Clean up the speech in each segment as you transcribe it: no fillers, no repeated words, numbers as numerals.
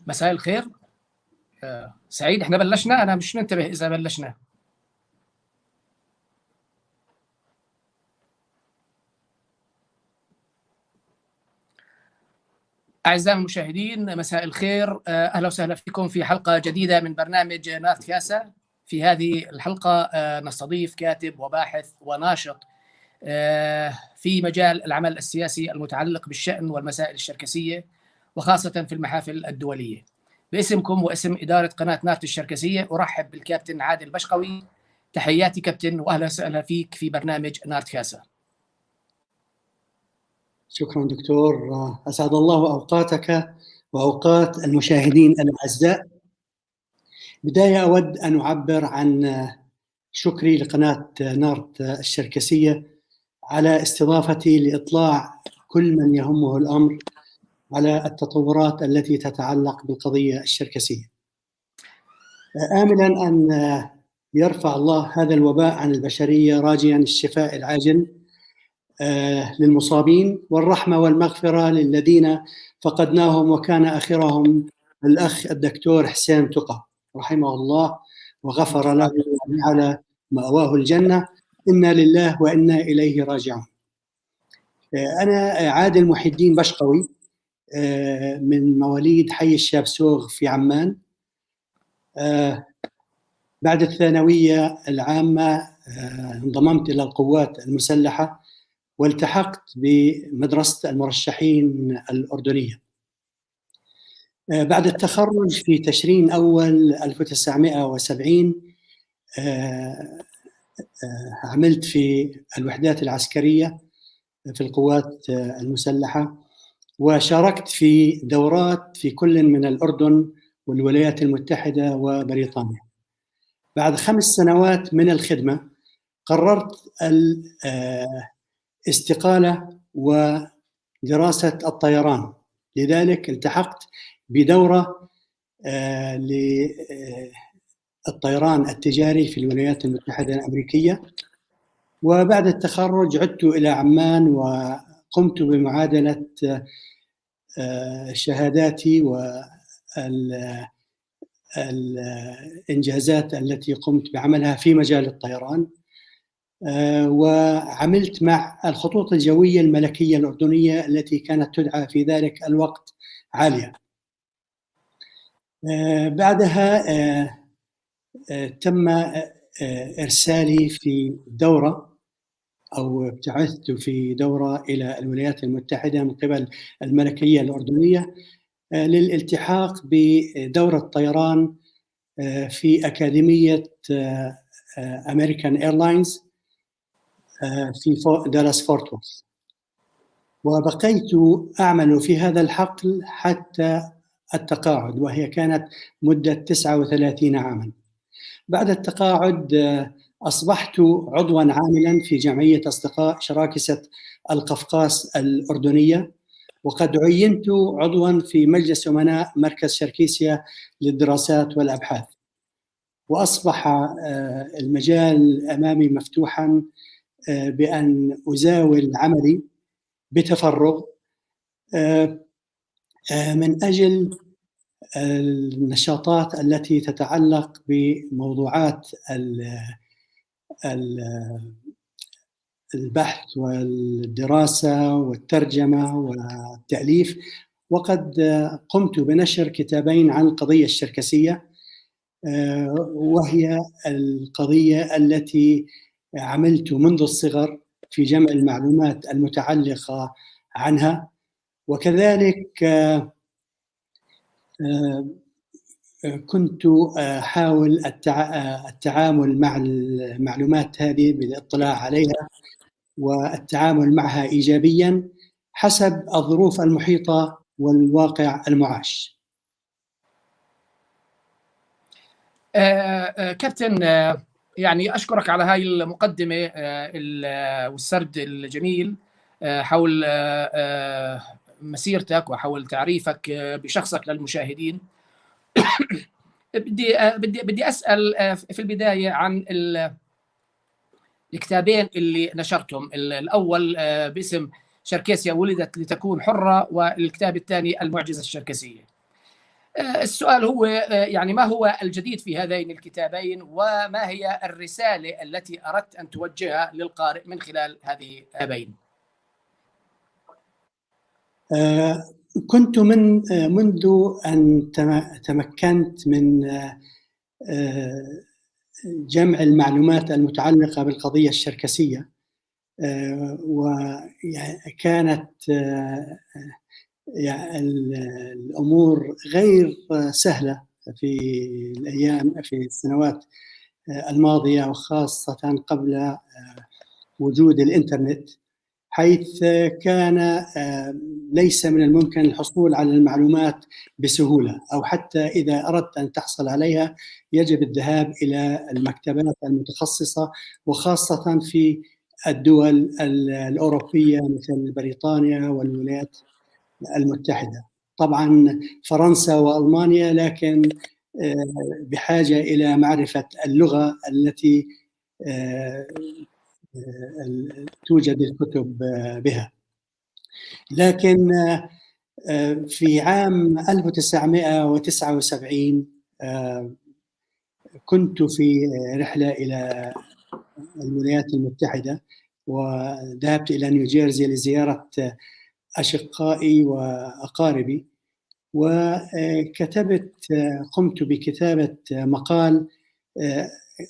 مساء الخير. سعيد، احنا بلشنا؟ انا مش منتبه اذا بلشنا. أعزائي المشاهدين، مساء الخير، أهلا وسهلا فيكم في حلقة جديدة من برنامج نارت كاسا. في هذه الحلقة نستضيف كاتب وباحث وناشط في مجال العمل السياسي المتعلق بالشأن والمسائل الشركسية، وخاصة في المحافل الدولية. باسمكم واسم إدارة قناة نارت الشركسية أرحب بالكابتن عادل بشقوي. تحياتي كابتن، وأهلا وسهلا فيك في برنامج نارت كاسا. شكرا دكتور، أسعد الله أوقاتك وأوقات المشاهدين الأعزاء. بداية أود أن أعبر عن شكري لقناة نارت الشركسية على استضافتي لإطلاع كل من يهمه الأمر على التطورات التي تتعلق بالقضية الشركسية، آملا أن يرفع الله هذا الوباء عن البشرية، راجيا الشفاء العاجل للمصابين والرحمة والمغفرة للذين فقدناهم، وكان آخرهم الأخ الدكتور حسين تقى رحمه الله وغفر له وجعل مأواه الجنة. إنا لله وإنا إليه راجعون. أنا عادل محي الدين بشقوي، من مواليد حي الشابسوغ في عمان. بعد الثانوية العامة انضممت إلى القوات المسلحة والتحقت بمدرسة المرشحين الأردنية. بعد التخرج في تشرين أول 1970 عملت في الوحدات العسكرية في القوات المسلحة، وشاركت في دورات في كل من الأردن والولايات المتحدة وبريطانيا. بعد 5 سنوات من الخدمة قررت الاستقالة ودراسة الطيران، لذلك التحقت بدورة للطيران التجاري في الولايات المتحدة الأمريكية. وبعد التخرج عدت إلى عمان وقمت بمعادلة شهاداتي والإنجازات التي قمت بعملها في مجال الطيران، وعملت مع الخطوط الجوية الملكية الأردنية التي كانت تدعى في ذلك الوقت عالية. بعدها تم إرسالي في دورة، أو ابتعثت في دورة إلى الولايات المتحدة من قبل الملكية الأردنية للالتحاق بدورة طيران في أكاديمية American Airlines في دالاس فورت وورث، وبقيت أعمل في هذا الحقل حتى التقاعد، وهي كانت مدة 39 عاما. بعد التقاعد أصبحت عضوا عاملا في جمعية أصدقاء شراكسة القفقاس الأردنية، وقد عينت عضوا في مجلس أمناء مركز شركيسيا للدراسات والأبحاث، وأصبح المجال أمامي مفتوحا بأن أزاول عملي بتفرغ من أجل النشاطات التي تتعلق بموضوعات البحث والدراسة والترجمة والتأليف. وقد قمت بنشر كتابين عن القضية الشركسية، وهي القضية التي عملت منذ الصغر في جمع المعلومات المتعلقة عنها، وكذلك كنت أحاول التعامل مع المعلومات هذه بالاطلاع عليها والتعامل معها إيجابيا حسب الظروف المحيطة والواقع المعاش. كابتن، يعني أشكرك على هاي المقدمة والسرد الجميل حول مسيرتك وحول تعريفك بشخصك للمشاهدين. بدي أسأل في البداية عن الكتابين اللي نشرتهم، الأول باسم شركيسيا ولدت لتكون حرة، والكتاب الثاني المعجزة الشركسية. السؤال هو يعني ما هو الجديد في هذين الكتابين، وما هي الرسالة التي أردت أن توجهها للقارئ من خلال هذه الكتابين؟ كنت منذ أن تمكنت من جمع المعلومات المتعلقة بالقضية الشركسية، وكانت الأمور غير سهلة في الأيام في السنوات الماضية، وخاصة قبل وجود الإنترنت، حيث كان ليس من الممكن الحصول على المعلومات بسهولة، أو حتى إذا أردت أن تحصل عليها يجب الذهاب إلى المكتبات المتخصصة، وخاصة في الدول الأوروبية مثل بريطانيا والولايات المتحدة، طبعا فرنسا وألمانيا، لكن بحاجة إلى معرفة اللغة التي توجد الكتب بها. لكن في عام 1979 كنت في رحلة إلى الولايات المتحدة، وذهبت إلى نيوجيرسي لزيارة أشقائي وأقاربي، وكتبت قمت بكتابة مقال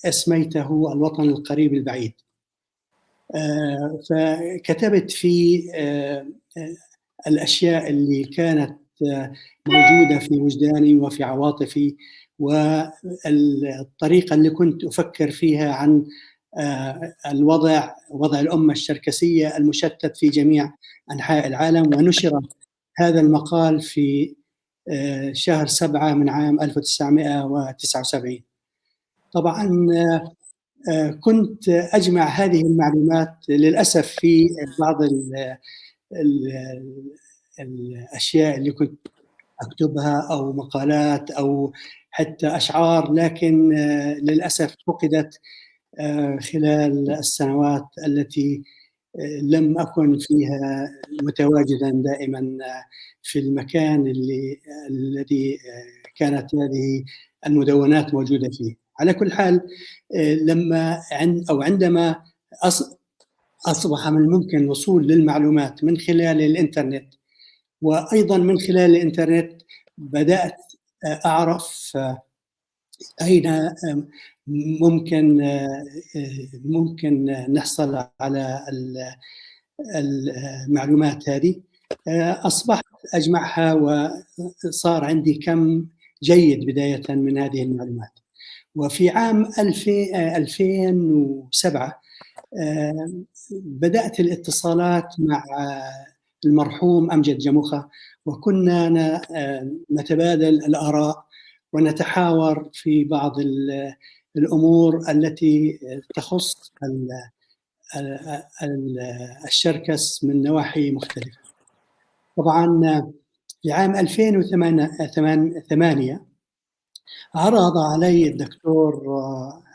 أسميته الوطن القريب البعيد. فكتبت في الأشياء اللي كانت موجودة في وجداني وفي عواطفي، والطريقة اللي كنت أفكر فيها عن الوضع، وضع الأمة الشركسية المشتت في جميع أنحاء العالم. ونشر هذا المقال في شهر 7 من عام 1979. طبعا كنت أجمع هذه المعلومات للأسف في بعض ال ال الأشياء اللي كنت أكتبها أو مقالات أو حتى أشعار، لكن للأسف فقدت خلال السنوات التي لم أكن فيها متواجدا دائما في المكان الذي كانت هذه المدونات موجودة فيه. على كل حال، لما أو عندما أصبح من الممكن الوصول للمعلومات من خلال الإنترنت، وأيضا من خلال الإنترنت بدأت أعرف أين ممكن نحصل على المعلومات هذه. أصبحت أجمعها وصار عندي كم جيد بداية من هذه المعلومات. وفي عام 2007 بدأت الاتصالات مع المرحوم أمجد جموخة، وكنا نتبادل الآراء ونتحاور في بعض الأمور التي تخص الشركس من نواحي مختلفة. طبعا في عام 2008 عرض علي الدكتور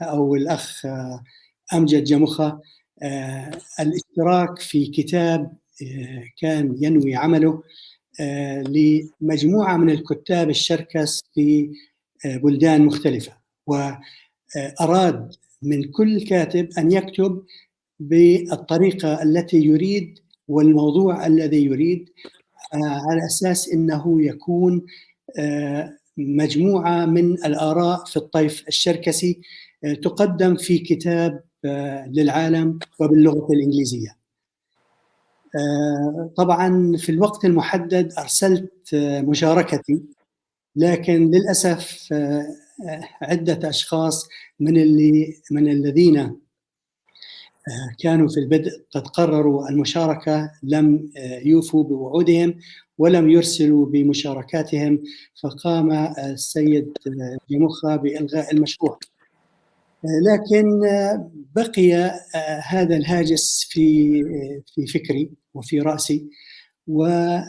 أو الأخ أمجد جموخة الاشتراك في كتاب كان ينوي عمله لمجموعة من الكتاب الشركس في بلدان مختلفة، وأراد من كل كاتب أن يكتب بالطريقة التي يريد والموضوع الذي يريد، على أساس أنه يكون مجموعة من الآراء في الطيف الشركسي تقدم في كتاب للعالم وباللغة الإنجليزية. طبعا في الوقت المحدد أرسلت مشاركتي، لكن للأسف عدة أشخاص من الذين كانوا في البدء قد قرروا المشاركة لم يوفوا بوعودهم ولم يرسلوا بمشاركاتهم، فقام السيد جموخة بإلغاء المشروع. لكن بقي هذا الهاجس في فكري وفي رأسي، ونويت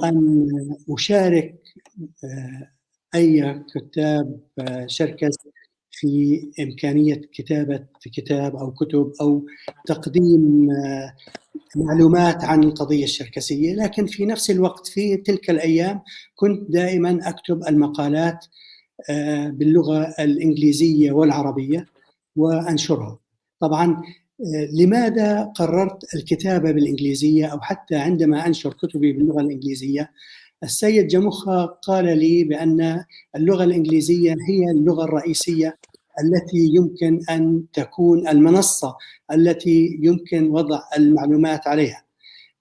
أن أشارك أي كتاب شركس في إمكانية كتابة كتاب أو كتب أو تقديم معلومات عن القضية الشركسية. لكن في نفس الوقت في تلك الأيام كنت دائما أكتب المقالات باللغة الإنجليزية والعربية وأنشرها. طبعا لماذا قررت الكتابة بالإنجليزية أو حتى عندما أنشر كتبي باللغة الإنجليزية؟ السيد جمخة قال لي بأن اللغة الإنجليزية هي اللغة الرئيسية التي يمكن أن تكون المنصة التي يمكن وضع المعلومات عليها،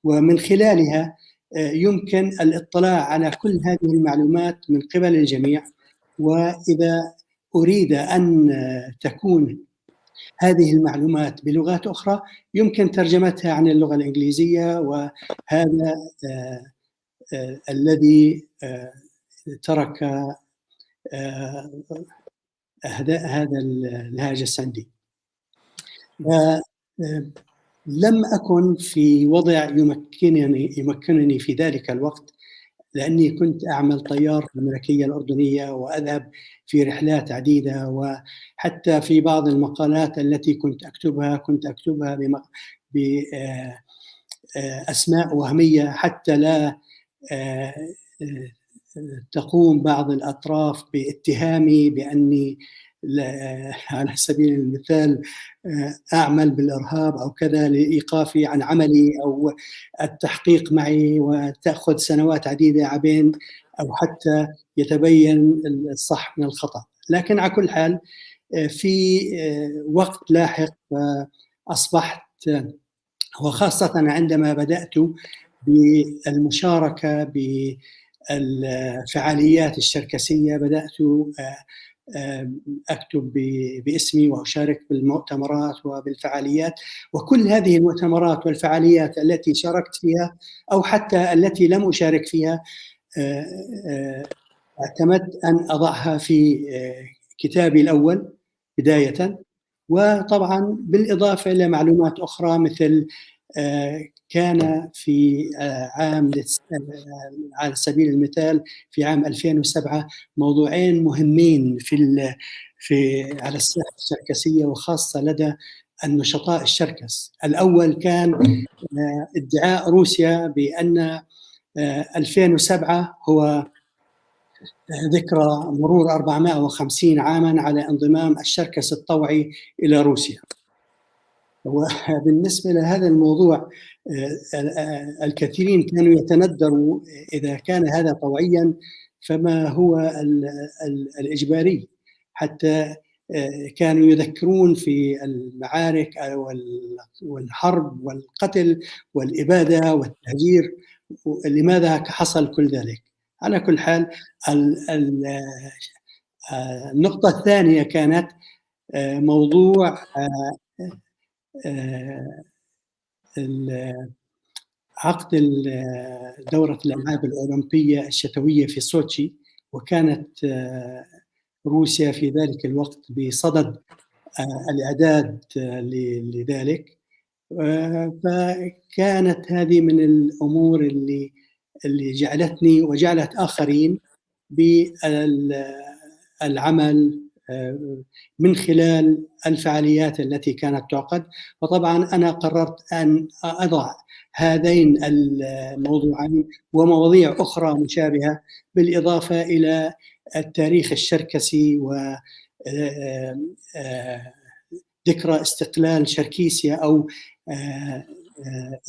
ومن خلالها يمكن الاطلاع على كل هذه المعلومات من قبل الجميع. وإذا أريد أن تكون هذه المعلومات بلغات أخرى يمكن ترجمتها عن اللغة الإنجليزية، وهذا الذي ترك هذا الهاجس عندي. لم أكن في وضع يمكنني في ذلك الوقت، لأني كنت أعمل طيار في الملكية الأردنية وأذهب في رحلات عديدة، وحتى في بعض المقالات التي كنت أكتبها بأسماء وهمية حتى لا تقوم بعض الأطراف باتهامي بأني على سبيل المثال أعمل بالإرهاب أو كذا لإيقافي عن عملي أو التحقيق معي، وتأخذ سنوات عديدة عبين أو حتى يتبين الصح من الخطأ. لكن على كل حال في وقت لاحق أصبحت، وخاصة عندما بدأت بالمشاركة بالفعاليات الشركسية، بدأت أكتب باسمي وأشارك بالمؤتمرات وبالفعاليات، وكل هذه المؤتمرات والفعاليات التي شاركت فيها أو حتى التي لم أشارك فيها اعتمدت أن أضعها في كتابي الأول بداية، وطبعا بالإضافة إلى معلومات أخرى مثل كان في عام على سبيل المثال في عام 2007 موضوعين مهمين في على الساحة الشركسية وخاصة لدى النشطاء الشركس. الأول كان ادعاء روسيا بأن 2007 هو ذكرى مرور 450 عاما على انضمام الشركس الطوعي إلى روسيا. وبالنسبة لهذا الموضوع الكثيرين كانوا يتندروا إذا كان هذا طوعيا فما هو الإجباري، حتى كانوا يذكرون في المعارك والحرب والقتل والإبادة والتهجير لماذا حصل كل ذلك. على كل حال النقطة الثانية كانت موضوع عقد دورة الألعاب الأولمبية الشتوية في سوتشي، وكانت روسيا في ذلك الوقت بصدد الإعداد لذلك، فكانت هذه من الأمور اللي جعلتني وجعلت آخرين بالعمل من خلال الفعاليات التي كانت تعقد. وطبعا أنا قررت أن أضع هذين الموضوعين ومواضيع أخرى مشابهة، بالإضافة إلى التاريخ الشركسي وذكرى استقلال شركيسيا أو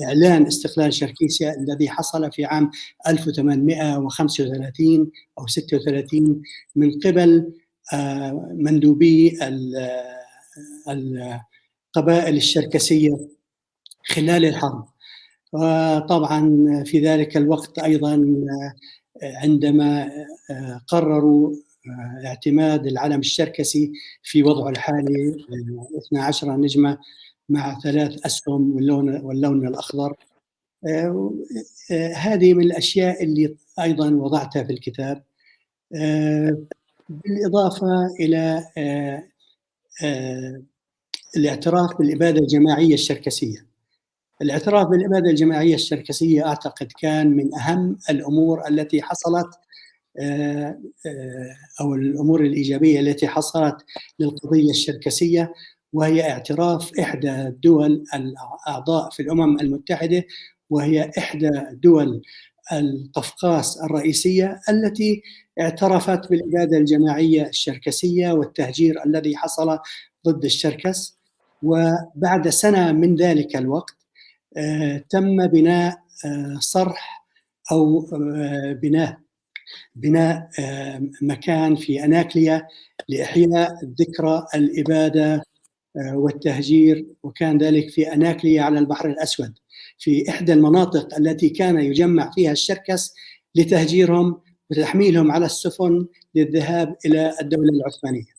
إعلان استقلال شركيسيا الذي حصل في عام 1835 أو 36 من قبل مندوبي القبائل الشركسية خلال الحرب. وطبعا في ذلك الوقت أيضا عندما قرروا اعتماد العلم الشركسي في وضعه الحالي 12 نجمة مع 3 أسهم واللون الأخضر، هذه من الأشياء اللي أيضا وضعتها في الكتاب، بالإضافة إلى الاعتراف بالإبادة الجماعية الشركسية. الاعتراف بالإبادة الجماعية الشركسية أعتقد كان من أهم الأمور التي حصلت أو الأمور الإيجابية التي حصلت للقضية الشركسية، وهي اعتراف إحدى الدول الأعضاء في الأمم المتحدة، وهي إحدى دول القفقاس الرئيسية التي اعترفت بالإبادة الجماعية الشركسية والتهجير الذي حصل ضد الشركس. وبعد سنة من ذلك الوقت تم بناء صرح أو بناء مكان في أناكليا لإحياء ذكرى الإبادة والتهجير، وكان ذلك في أناكليا على البحر الأسود، في إحدى المناطق التي كان يجمع فيها الشركس لتهجيرهم وتحميلهم على السفن للذهاب إلى الدولة العثمانية.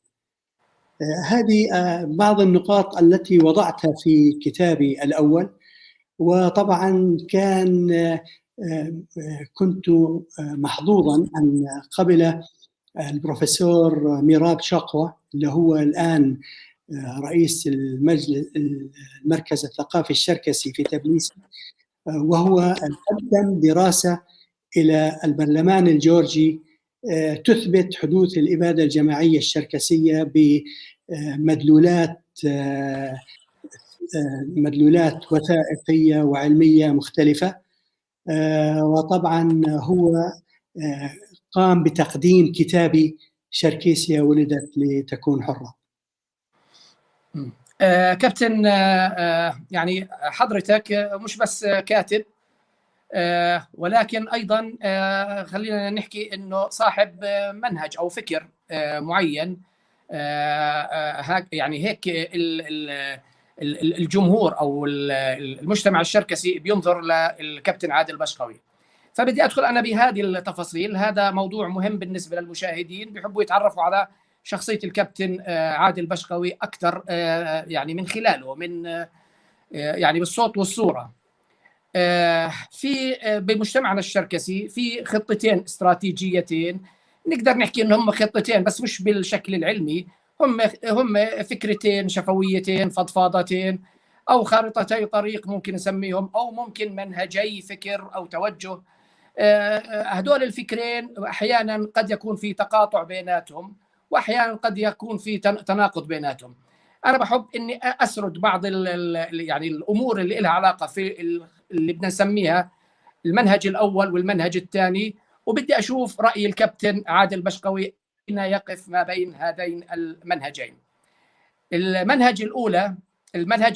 هذه بعض النقاط التي وضعتها في كتابي الأول. وطبعا كنت محظوظا أن قبل البروفيسور ميراب شقوة، اللي هو الآن رئيس المجلس المركز الثقافي الشركسي في تبليس، وهو قدم دراسة إلى البرلمان الجورجي تثبت حدوث الإبادة الجماعية الشركسية بمدلولات مدلولات وثائقية وعلمية مختلفة. وطبعا هو قام بتقديم كتابي شركيسيا ولدت لتكون حرة. كابتن، يعني حضرتك مش بس كاتب، ولكن أيضا خلينا نحكي أنه صاحب منهج أو فكر معين، يعني هيك الجمهور أو المجتمع الشركسي بينظر للكابتن عادل بشقوي. فبدي أدخل أنا بهذه التفاصيل، هذا موضوع مهم بالنسبة للمشاهدين، بيحبوا يتعرفوا على شخصية الكابتن عادل بشقوي أكثر، يعني من خلاله، من يعني بالصوت والصورة. في بمجتمعنا الشركسي في خطتين استراتيجيتين، نقدر نحكي إنهم هم خطتين بس مش بالشكل العلمي، هم فكرتين شفويتين فضفاضتين أو خارطتي طريق ممكن نسميهم، أو ممكن منهجي فكر أو توجه. هدول الفكرين أحيانا قد يكون في تقاطع بيناتهم، وأحيانا قد يكون في تناقض بيناتهم. أنا بحب إني أسرد بعض يعني الأمور اللي لها علاقة في اللي بدنا نسميها المنهج الأول والمنهج الثاني، وبدي أشوف رأي الكابتن عادل بشقوي أين يقف ما بين هذين المنهجين. المنهج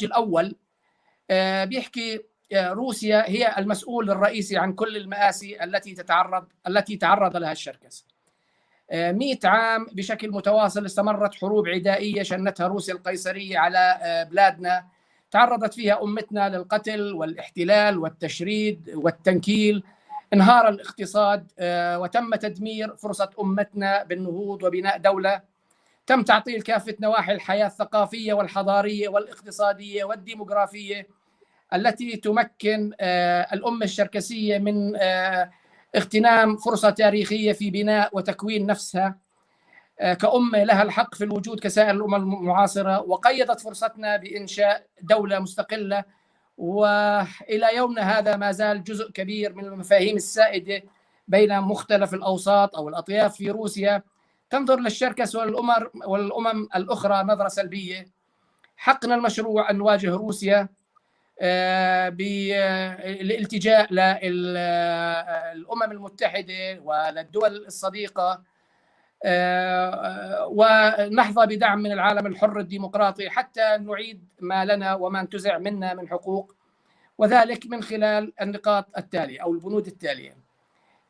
الأول بيحكي روسيا هي المسؤول الرئيسي عن كل المآسي التي تعرض لها الشركس. 100 عام بشكل متواصل استمرت حروب عدائية شنتها روسيا القيصرية على بلادنا، تعرضت فيها أمتنا للقتل والاحتلال والتشريد والتنكيل، انهار الاقتصاد، وتم تدمير فرصة أمتنا بالنهوض وبناء دولة، تم تعطيل كافة نواحي الحياة الثقافية والحضارية والاقتصادية والديموغرافية التي تمكن الأمة الشركسية من اغتنام فرصة تاريخية في بناء وتكوين نفسها كأمة لها الحق في الوجود كسائر الأمم المعاصرة، وقيدت فرصتنا بإنشاء دولة مستقلة. وإلى يومنا هذا ما زال جزء كبير من المفاهيم السائدة بين مختلف الأوساط أو الأطياف في روسيا تنظر للشركس والأمم الأخرى نظرة سلبية. حقنا المشروع أن نواجه روسيا بالالتجاء للأمم المتحدة وللدول الصديقة، ونحظى بدعم من العالم الحر الديمقراطي حتى نعيد ما لنا وما انتزع منا من حقوق، وذلك من خلال النقاط التالية أو البنود التالية: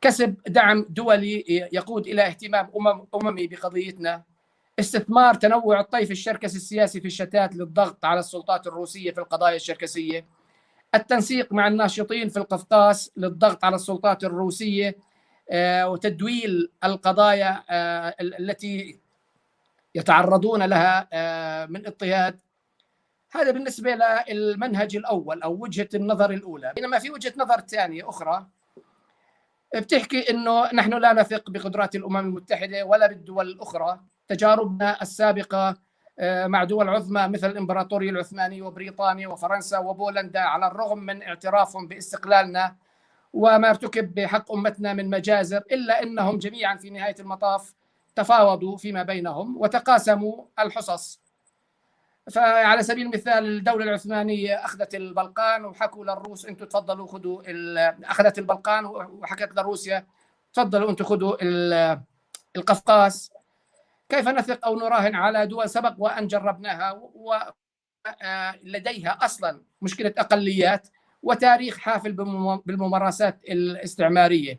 كسب دعم دولي يقود إلى اهتمام أممي بقضيتنا، استثمار تنوع الطيف الشركسي السياسي في الشتات للضغط على السلطات الروسية في القضايا الشركسية، التنسيق مع الناشطين في القفقاس للضغط على السلطات الروسية وتدويل القضايا التي يتعرضون لها من اضطهاد. هذا بالنسبة للمنهج الأول أو وجهة النظر الأولى. بينما في وجهة نظر ثانية أخرى بتحكي إنه نحن لا نثق بقدرات الأمم المتحدة ولا بالدول الأخرى، تجاربنا السابقة مع دول عظمى مثل الإمبراطورية العثمانية وبريطانيا وفرنسا وبولندا، على الرغم من اعترافهم باستقلالنا وما ارتكب بحق أمتنا من مجازر، إلا أنهم جميعا في نهاية المطاف تفاوضوا فيما بينهم وتقاسموا الحصص. فعلى سبيل المثال الدولة العثمانية أخذت البلقان وحكوا للروس أنتم تفضلوا خذوا، أخذت البلقان وحكت لروسيا تفضلوا أنتم خذوا القفقاس. كيف نثق أو نراهن على دول سبق وأن جربناها ولديها أصلا مشكلة أقليات وتاريخ حافل بالممارسات الاستعمارية؟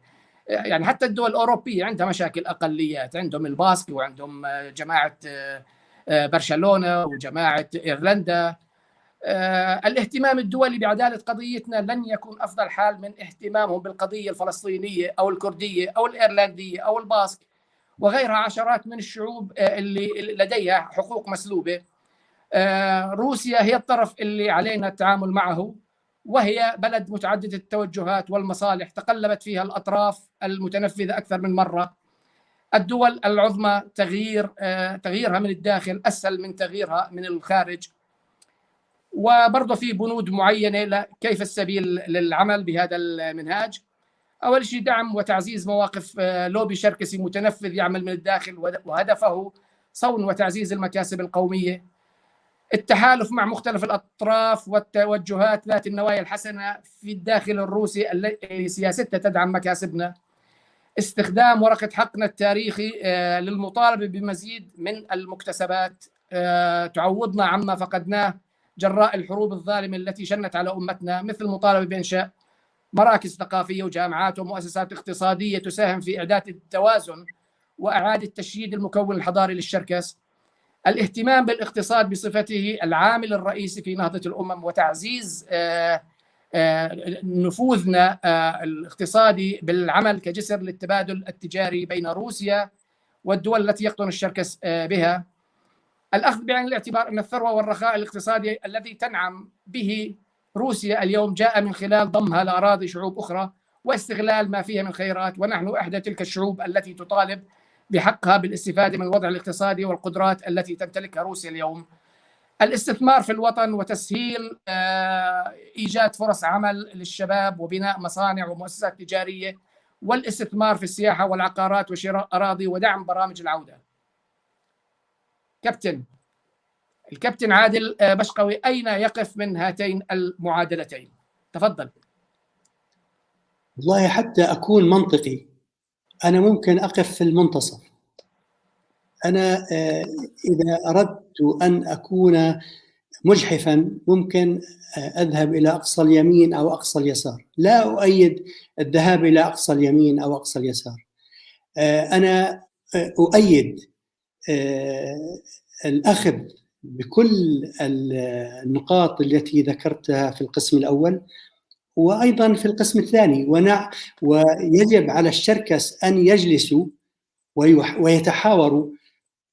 يعني حتى الدول الأوروبية عندها مشاكل أقليات، عندهم الباسك وعندهم جماعة برشلونة وجماعة إيرلندا. الاهتمام الدولي بعدالة قضيتنا لن يكون أفضل حال من اهتمامهم بالقضية الفلسطينية أو الكردية أو الإيرلندية أو الباسك وغيرها عشرات من الشعوب اللي لديها حقوق مسلوبة. روسيا هي الطرف اللي علينا التعامل معه، وهي بلد متعدد التوجهات والمصالح تقلبت فيها الأطراف المتنفذة أكثر من مرة. الدول العظمى تغييرها من الداخل أسهل من تغييرها من الخارج. وبرضه في بنود معينة كيف السبيل للعمل بهذا المنهاج. أول شيء دعم وتعزيز مواقف لوبي شركسي متنفذ يعمل من الداخل وهدفه صون وتعزيز المكاسب القومية. التحالف مع مختلف الأطراف والتوجهات ذات النوايا الحسنة في الداخل الروسي التي سياستها تدعم مكاسبنا. استخدام ورقة حقنا التاريخي للمطالبة بمزيد من المكتسبات تعوضنا عما فقدناه جراء الحروب الظالمة التي شنت على أمتنا، مثل المطالبة بإنشاء مراكز ثقافية وجامعات ومؤسسات اقتصادية تساهم في إعداد التوازن وإعادة تشييد المكون الحضاري للشركس. الاهتمام بالاقتصاد بصفته العامل الرئيسي في نهضة الأمم وتعزيز نفوذنا الاقتصادي بالعمل كجسر للتبادل التجاري بين روسيا والدول التي يقطن الشركس بها. الأخذ بعين الاعتبار أن الثروة والرخاء الاقتصادي الذي تنعم به روسيا اليوم جاء من خلال ضمها لأراضي شعوب أخرى واستغلال ما فيها من خيرات، ونحن إحدى تلك الشعوب التي تطالب بحقها بالاستفادة من الوضع الاقتصادي والقدرات التي تمتلكها روسيا اليوم. الاستثمار في الوطن وتسهيل إيجاد فرص عمل للشباب وبناء مصانع ومؤسسات تجارية، والاستثمار في السياحة والعقارات وشراء أراضي ودعم برامج العودة. الكابتن عادل بشقوي، أين يقف من هاتين المعادلتين؟ تفضل. والله حتى أكون منطقي أنا ممكن أقف في المنتصف. أنا إذا أردت أن أكون مجحفا ممكن أذهب إلى أقصى اليمين أو أقصى اليسار. لا أؤيد الذهاب إلى أقصى اليمين أو أقصى اليسار. أنا أؤيد الأخذ بكل النقاط التي ذكرتها في القسم الأول وأيضا في القسم الثاني، ويجب على الشركس أن يجلسوا ويتحاوروا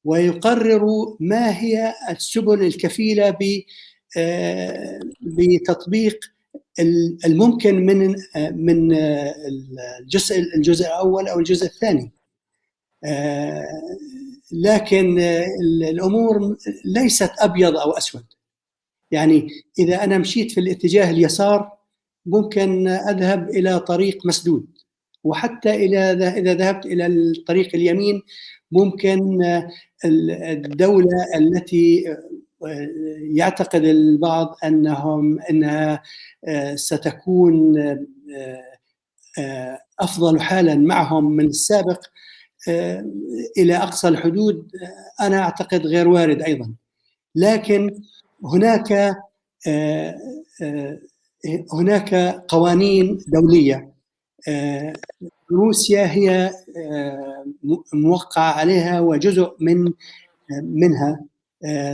ويقرروا ما هي السبل الكفيلة بتطبيق الممكن من الجزء الأول أو الجزء الثاني. لكن الأمور ليست أبيض أو أسود. يعني إذا أنا مشيت في الاتجاه اليسار ممكن أذهب إلى طريق مسدود، وحتى إذا ذهبت إلى الطريق اليمين ممكن الدولة التي يعتقد البعض أنها ستكون أفضل حالا معهم من السابق إلى أقصى الحدود، أنا أعتقد غير وارد أيضا. لكن هناك قوانين دولية روسيا هي موقعة عليها وجزء منها،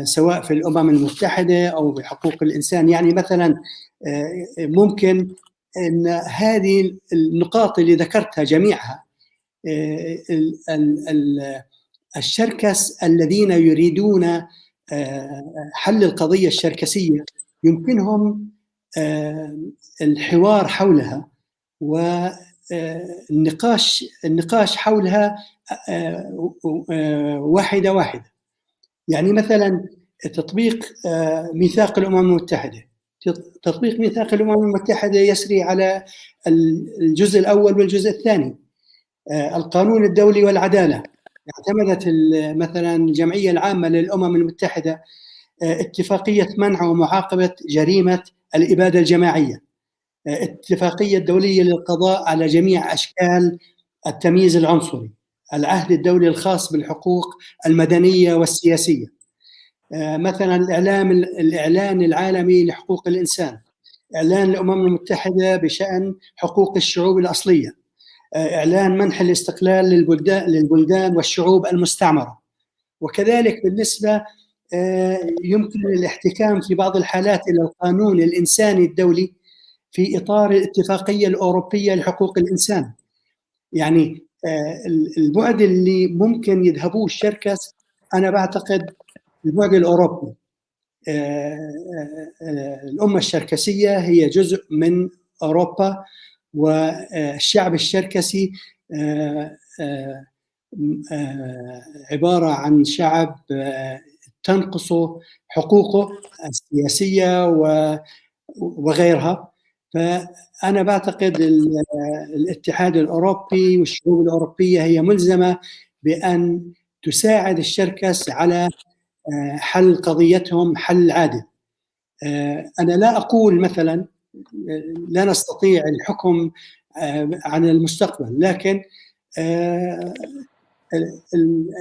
سواء في الأمم المتحدة أو بحقوق الإنسان. يعني مثلا ممكن أن هذه النقاط اللي ذكرتها جميعها، الشركس الذين يريدون حل القضية الشركسية يمكنهم الحوار حولها والنقاش حولها واحدة واحدة. يعني مثلا تطبيق ميثاق الأمم المتحدة، تطبيق ميثاق الأمم المتحدة يسري على الجزء الأول والجزء الثاني. القانون الدولي والعدالة، اعتمدت مثلا الجمعية العامة للأمم المتحدة اتفاقية منع ومعاقبة جريمة الإبادة الجماعية، اتفاقية دولية للقضاء على جميع أشكال التمييز العنصري، العهد الدولي الخاص بالحقوق المدنية والسياسية، مثلا الإعلان العالمي لحقوق الإنسان، إعلان الأمم المتحدة بشأن حقوق الشعوب الأصلية، إعلان منح الاستقلال للبلدان والشعوب المستعمرة. وكذلك بالنسبة يمكن الاحتكام في بعض الحالات إلى القانون الإنساني الدولي في إطار الاتفاقية الأوروبية لحقوق الإنسان. يعني البعد اللي ممكن يذهبوه الشركس أنا بعتقد البعد الأوروبي. الأمة الشركسية هي جزء من أوروبا، والشعب الشركسي عبارة عن شعب تنقصه حقوقه السياسية وغيرها. فأنا بعتقد الاتحاد الأوروبي والشعوب الأوروبية هي ملزمة بأن تساعد الشركس على حل قضيتهم حل عادل. أنا لا أقول مثلا لا نستطيع الحكم عن المستقبل، لكن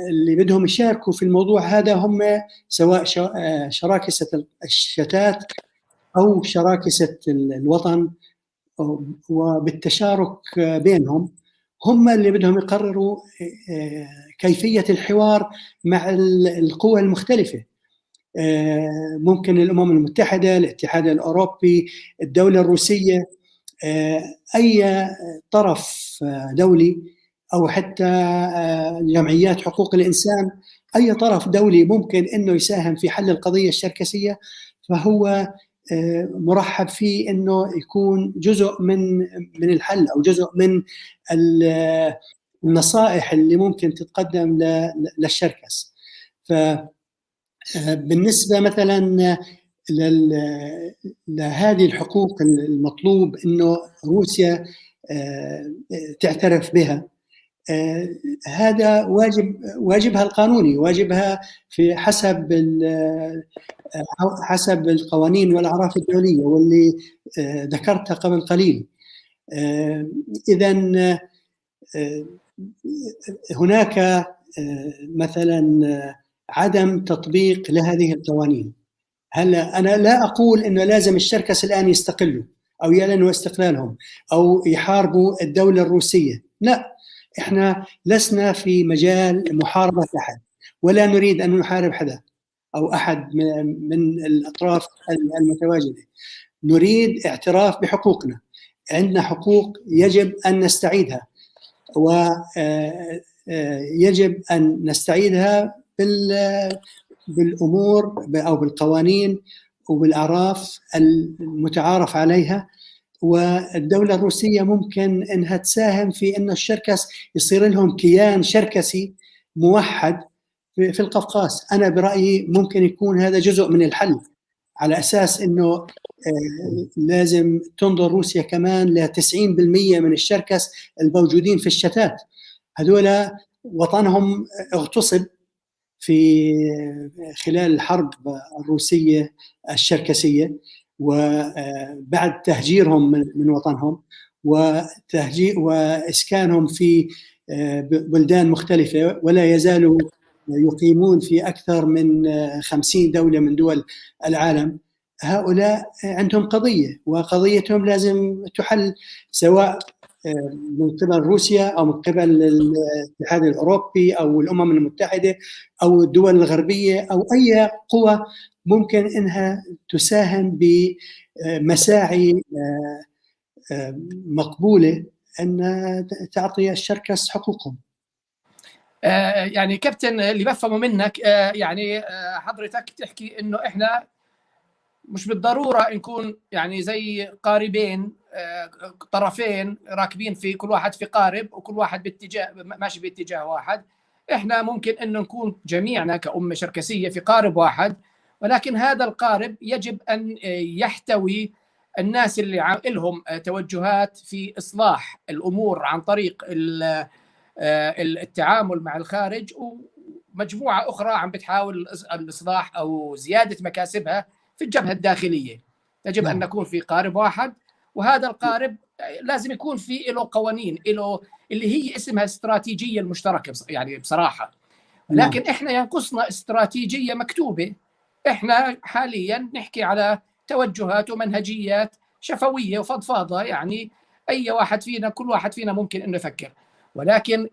اللي بدهم يشاركوا في الموضوع هذا هم سواء شراكسة الشتات أو شراكسة الوطن، وبالتشارك بينهم هم اللي بدهم يقرروا كيفية الحوار مع القوى المختلفة. ممكن الأمم المتحدة، الاتحاد الأوروبي، الدولة الروسية، أي طرف دولي أو حتى جمعيات حقوق الإنسان، أي طرف دولي ممكن أنه يساهم في حل القضية الشركسية فهو مرحب فيه أنه يكون جزء من الحل أو جزء من النصائح اللي ممكن تتقدم للشركس. فبالنسبة مثلا لهذه الحقوق المطلوب أنه روسيا تعترف بها، هذا واجبها القانوني، واجبها في حسب القوانين والأعراف الدولية واللي ذكرتها قبل قليل. إذا هناك مثلا عدم تطبيق لهذه القوانين. هلا أنا لا أقول إنه لازم الشركس الآن يستقلوا أو يعلنوا استقلالهم أو يحاربوا الدولة الروسية، لا، إحنا لسنا في مجال محاربة أحد، ولا نريد أن نحارب حدا أو أحد من الأطراف المتواجدة. نريد اعتراف بحقوقنا، عندنا حقوق يجب أن نستعيدها، ويجب أن نستعيدها بالأمور أو بالقوانين وبالأعراف المتعارف عليها. والدولة الروسية ممكن أنها تساهم في أن الشركس يصير لهم كيان شركسي موحد في القفقاز. أنا برأيي ممكن يكون هذا جزء من الحل، على أساس أنه لازم تنظر روسيا كمان ل 90% من الشركس الموجودين في الشتات، هذول وطنهم اغتصب في خلال الحرب الروسية الشركسية، وبعد تهجيرهم من وطنهم وإسكانهم في بلدان مختلفة، ولا يزالوا يقيمون في أكثر من 50 دولة من دول العالم. هؤلاء عندهم قضية، وقضيتهم لازم تحل سواء من قبل روسيا أو من قبل الاتحاد الأوروبي أو الأمم المتحدة أو الدول الغربية أو أي قوة ممكن إنها تساهم بمساعي مقبولة أن تعطي الشركس حقوقهم. يعني كابتن، اللي بفهمه منك يعني حضرتك تحكي إنه إحنا مش بالضرورة نكون يعني زي قاربين، طرفين راكبين في كل واحد في قارب وكل واحد باتجاه ماشي باتجاه واحد. احنا ممكن انه نكون جميعنا كأمة شركسية في قارب واحد، ولكن هذا القارب يجب أن يحتوي الناس اللي لهم توجهات في إصلاح الأمور عن طريق التعامل مع الخارج، ومجموعة أخرى عم بتحاول الإصلاح أو زيادة مكاسبها في الجبهة الداخلية. يجب أن نكون في قارب واحد، وهذا القارب لازم يكون في له قوانين، له اللي هي اسمها استراتيجية المشتركة يعني بصراحة. لكن إحنا ينقصنا استراتيجية مكتوبة. إحنا حاليا نحكي على توجهات ومنهجيات شفوية وفضفاضة، يعني أي واحد فينا، كل واحد فينا ممكن إنه يفكر. ولكن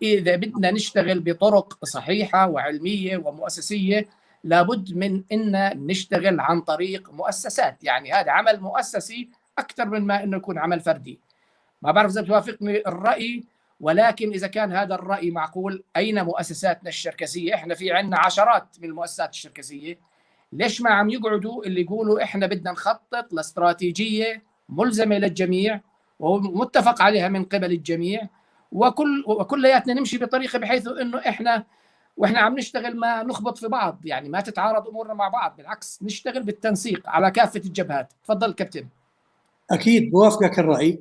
إذا بدنا نشتغل بطرق صحيحة وعلمية ومؤسسية لابد من إن نشتغل عن طريق مؤسسات، يعني هذا عمل مؤسسي أكثر من ما إنه يكون عمل فردي. ما بعرف إذا بتوافقني الرأي، ولكن إذا كان هذا الرأي معقول، أين مؤسساتنا الشركسية؟ إحنا في عندنا عشرات من المؤسسات الشركسية، ليش ما عم يقعدوا اللي يقولوا إحنا بدنا نخطط لاستراتيجية ملزمة للجميع ومتفق عليها من قبل الجميع، وكلياتنا نمشي بطريقة بحيث إنه إحنا وإحنا عم نشتغل ما نخبط في بعض، يعني ما تتعارض أمورنا مع بعض، بالعكس نشتغل بالتنسيق على كافة الجبهات. تفضل كابتن. أكيد بوافقك الرأي،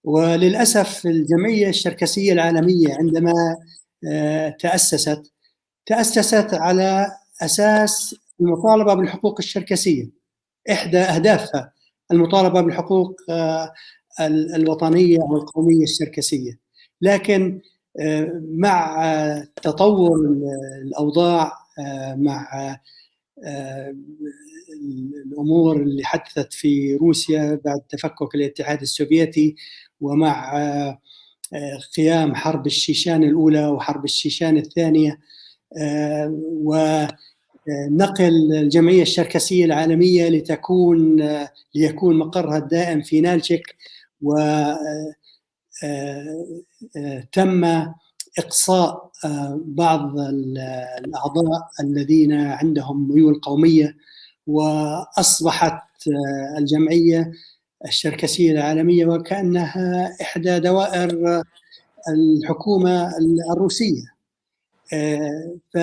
وللأسف الجمعية الشركسية العالمية عندما تأسست على أساس المطالبة بالحقوق الشركسية، إحدى أهدافها المطالبة بالحقوق الوطنية والقومية الشركسية. لكن مع تطور الأوضاع، مع الأمور اللي حدثت في روسيا بعد تفكك الاتحاد السوفيتي، ومع قيام حرب الشيشان الأولى وحرب الشيشان الثانية، ونقل الجمعية الشركسية العالمية ليكون مقرها الدائم في نالشيك، وتم إقصاء بعض الأعضاء الذين عندهم ميول قومية، وأصبحت الجمعية الشركسية العالمية وكأنها إحدى دوائر الحكومة الروسية. ف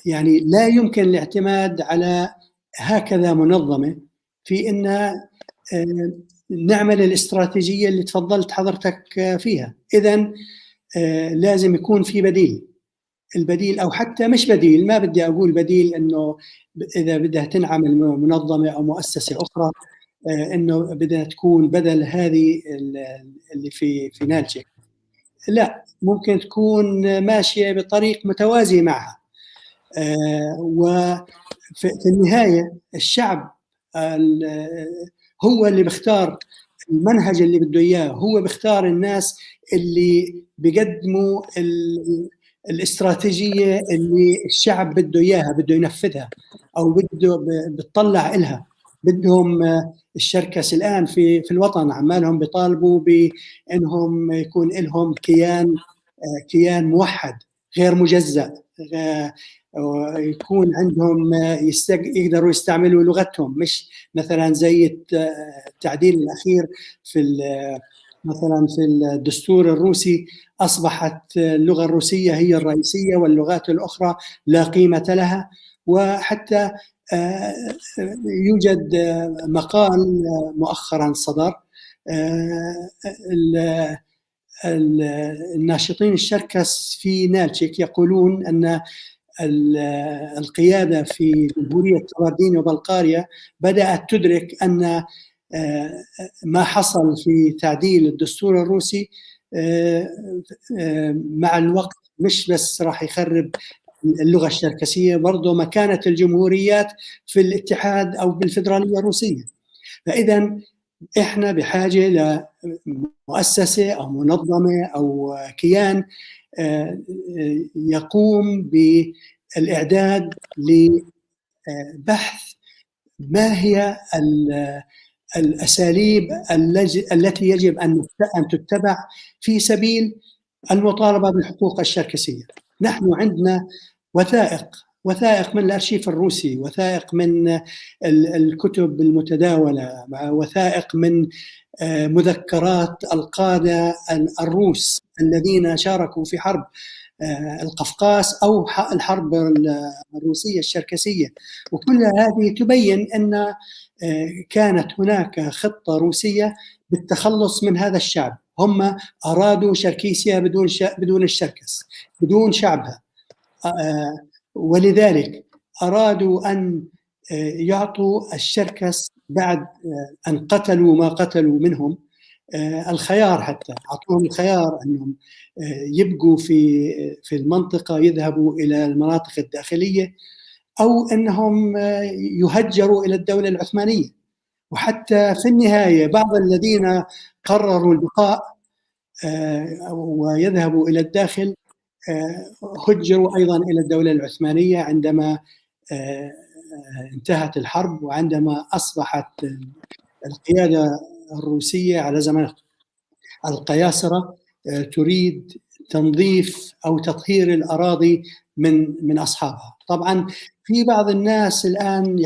يعني لا يمكن الاعتماد على هكذا منظمة في أن نعمل الاستراتيجية اللي تفضلت حضرتك فيها. إذن لازم يكون في بديل، البديل أو حتى مش بديل، ما بدي أقول بديل أنه إذا بدها تنعمل منظمة أو مؤسسة أخرى أنه بدها تكون بدل هذه اللي في نالشيك، لا، ممكن تكون ماشية بطريق متوازي معها. وفي النهاية الشعب هو اللي بيختار المنهج اللي بده إياه، هو بيختار الناس اللي بيقدموا الاستراتيجية اللي الشعب بده إياها، بده ينفذها أو بده بتطلع إلها. بدهم الشركس الآن في الوطن عمالهم بيطالبوا بأنهم يكون لهم كيان موحد غير مجزأ، يكون عندهم يقدروا يستعملوا لغتهم، مش مثلا زي التعديل الأخير في مثلا في الدستور الروسي أصبحت اللغة الروسية هي الرئيسية واللغات الأخرى لا قيمة لها. وحتى يوجد مقال مؤخرا صدر الناشطين الشركس في نالشيك يقولون أن القيادة في جمهورية كباردينيا وبلقاريا بدأت تدرك أن ما حصل في تعديل الدستور الروسي مع الوقت مش بس راح يخرب اللغة الشركسية، برضو مكانة الجمهوريات في الاتحاد أو بالفيدرالية الروسية. فإذا إحنا بحاجة لمؤسسة أو منظمة أو كيان يقوم بالإعداد لبحث ما هي الأساليب التي يجب أن تتبع في سبيل المطالبة بالحقوق الشركسية. نحن عندنا وثائق من الأرشيف الروسي، وثائق من الكتب المتداولة، وثائق من مذكرات القادة الروس الذين شاركوا في حرب القفقاس أو الحرب الروسية الشركسية، وكل هذه تبين أن كانت هناك خطة روسية بالتخلص من هذا الشعب. هم أرادوا شركيسيا بدون الشركس، بدون شعبها، ولذلك أرادوا أن يعطوا الشركس بعد أن قتلوا ما قتلوا منهم الخيار، حتى أعطوهم الخيار أنهم يبقوا في المنطقة، يذهبوا إلى المناطق الداخلية، أو أنهم يهجروا إلى الدولة العثمانية. وحتى في النهاية بعض الذين قرروا البقاء ويذهبوا إلى الداخل هجروا أيضا إلى الدولة العثمانية عندما انتهت الحرب، وعندما أصبحت القيادة الروسية على زمن القياصرة تريد تنظيف أو تطهير الأراضي من أصحابها. طبعا في بعض الناس الآن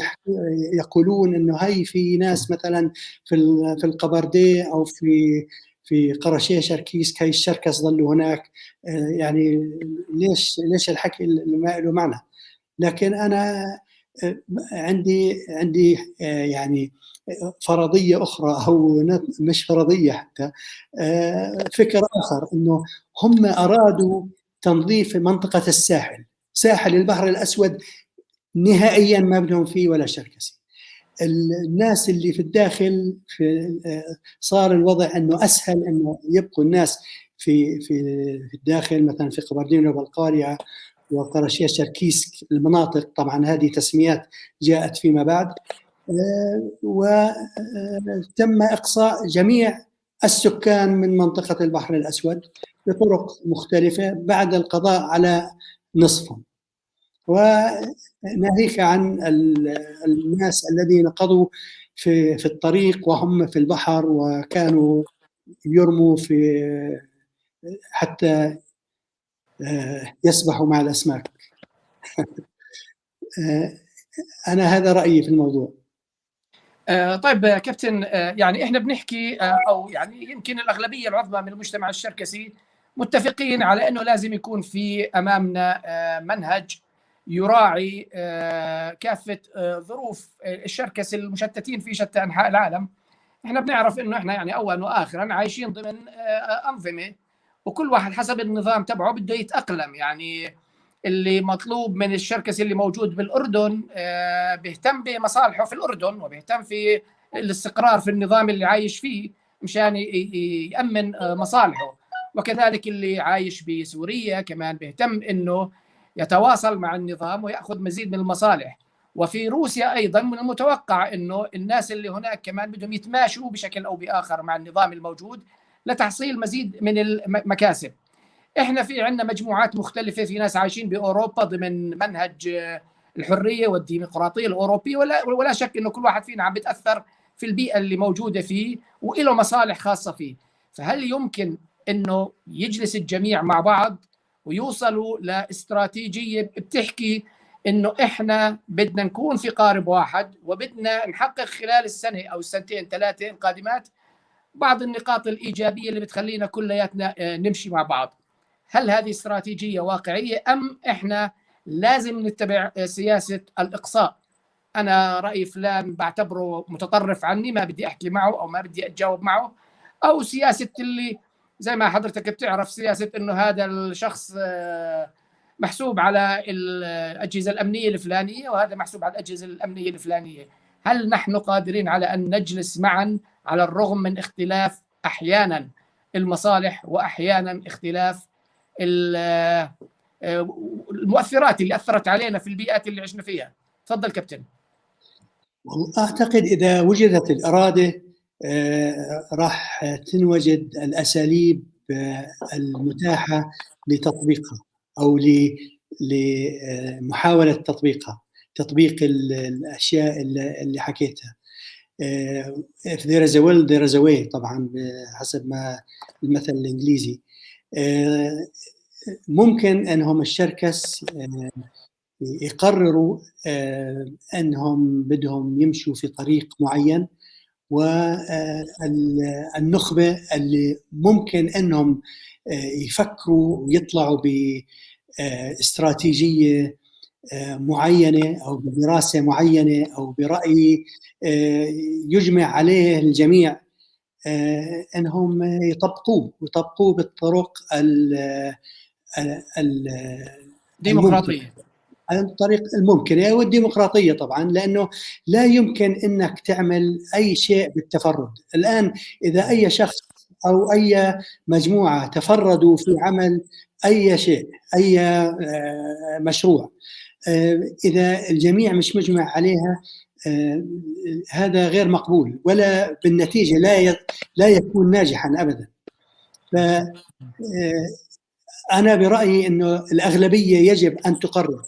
يقولون أنه هي في ناس مثلا في القبردية أو في قرشيه شركيس، هي الشركس ظلوا هناك، يعني ليش الحكي اللي ما له معنى. لكن أنا عندي يعني فرضية أخرى، أو مش فرضية حتى، فكر آخر، أنه هم أرادوا تنظيف منطقة الساحل، ساحل البحر الأسود نهائيا ما بدهم فيه ولا شركسي. الناس اللي في الداخل صار الوضع أنه أسهل أنه يبقوا الناس في الداخل، مثلا في قبردين وبلقاريا وقرشيه شركيسك، المناطق طبعا هذه تسميات جاءت فيما بعد، وتم إقصاء جميع السكان من منطقة البحر الأسود بطرق مختلفة بعد القضاء على نصفهم. وناهيك عن الناس الذين قضوا في الطريق وهم في البحر، وكانوا يرموا في حتى يسبحوا مع الأسماك. أنا هذا رأيي في الموضوع. طيب كابتن، يعني إحنا بنحكي أو يعني يمكن الأغلبية العظمى من المجتمع الشركسي متفقين على أنه لازم يكون في أمامنا منهج يراعي كافة ظروف الشركس المشتتين في شتى أنحاء العالم. إحنا بنعرف أنه إحنا يعني أولا وآخرا عايشين ضمن أنظمة، وكل واحد حسب النظام تبعه بده يتأقلم. يعني اللي مطلوب من الشركس اللي موجود بالأردن بيهتم بمصالحه في الأردن، وبيهتم في الاستقرار في النظام اللي عايش فيه مشان يأمن مصالحه. وكذلك اللي عايش بسوريا كمان بيهتم إنه يتواصل مع النظام ويأخذ مزيد من المصالح. وفي روسيا أيضا من المتوقع إنه الناس اللي هناك كمان بدهم يتماشوا بشكل أو بآخر مع النظام الموجود لتحصيل مزيد من المكاسب. احنا في عندنا مجموعات مختلفة، في ناس عايشين بأوروبا ضمن منهج الحرية والديمقراطية الأوروبية، ولا شك إنه كل واحد فينا عم بيتأثر في البيئة اللي موجودة فيه وإله مصالح خاصة فيه. فهل يمكن إنه يجلس الجميع مع بعض ويوصلوا لاستراتيجية بتحكي إنه إحنا بدنا نكون في قارب واحد، وبدنا نحقق خلال السنة أو السنتين ثلاثة القادمات بعض النقاط الإيجابية اللي بتخلينا كلياتنا نمشي مع بعض؟ هل هذه استراتيجية واقعية أم إحنا لازم نتبع سياسة الإقصاء؟ أنا رأي فلان بعتبره متطرف عني، ما بدي أحكي معه أو ما بدي أتجاوب معه، أو سياسة اللي زي ما حضرتك بتعرف، سياسة إنه هذا الشخص محسوب على الأجهزة الأمنية الفلانية وهذا محسوب على الأجهزة الأمنية الفلانية. هل نحن قادرين على أن نجلس معا على الرغم من اختلاف أحيانا المصالح وأحيانا اختلاف المؤثرات اللي أثرت علينا في البيئات اللي عشنا فيها؟ تفضل كابتن. أعتقد إذا وجدت الإرادة راح تنوجد الأساليب المتاحة لتطبيقها أو لمحاولة تطبيقها، تطبيق الأشياء اللي حكيتها. If there is a will there is a way، طبعا حسب ما المثل الإنجليزي. ممكن أنهم الشركس يقرروا أنهم بدهم يمشوا في طريق معين، والنخبة اللي ممكن أنهم يفكروا ويطلعوا باستراتيجية معينة أو بدراسة معينة أو برأي يجمع عليه الجميع، أنهم يطبقوه بالطرق الديمقراطية، الطريق الممكنة والديمقراطية طبعا، لأنه لا يمكن أنك تعمل أي شيء بالتفرد. الآن إذا أي شخص أو أي مجموعة تفردوا في عمل أي شيء، أي مشروع، إذا الجميع مش مجمع عليها هذا غير مقبول، ولا بالنتيجة لا يكون ناجحا أبدا. أنا برأيي أنه الأغلبية يجب أن تقرر،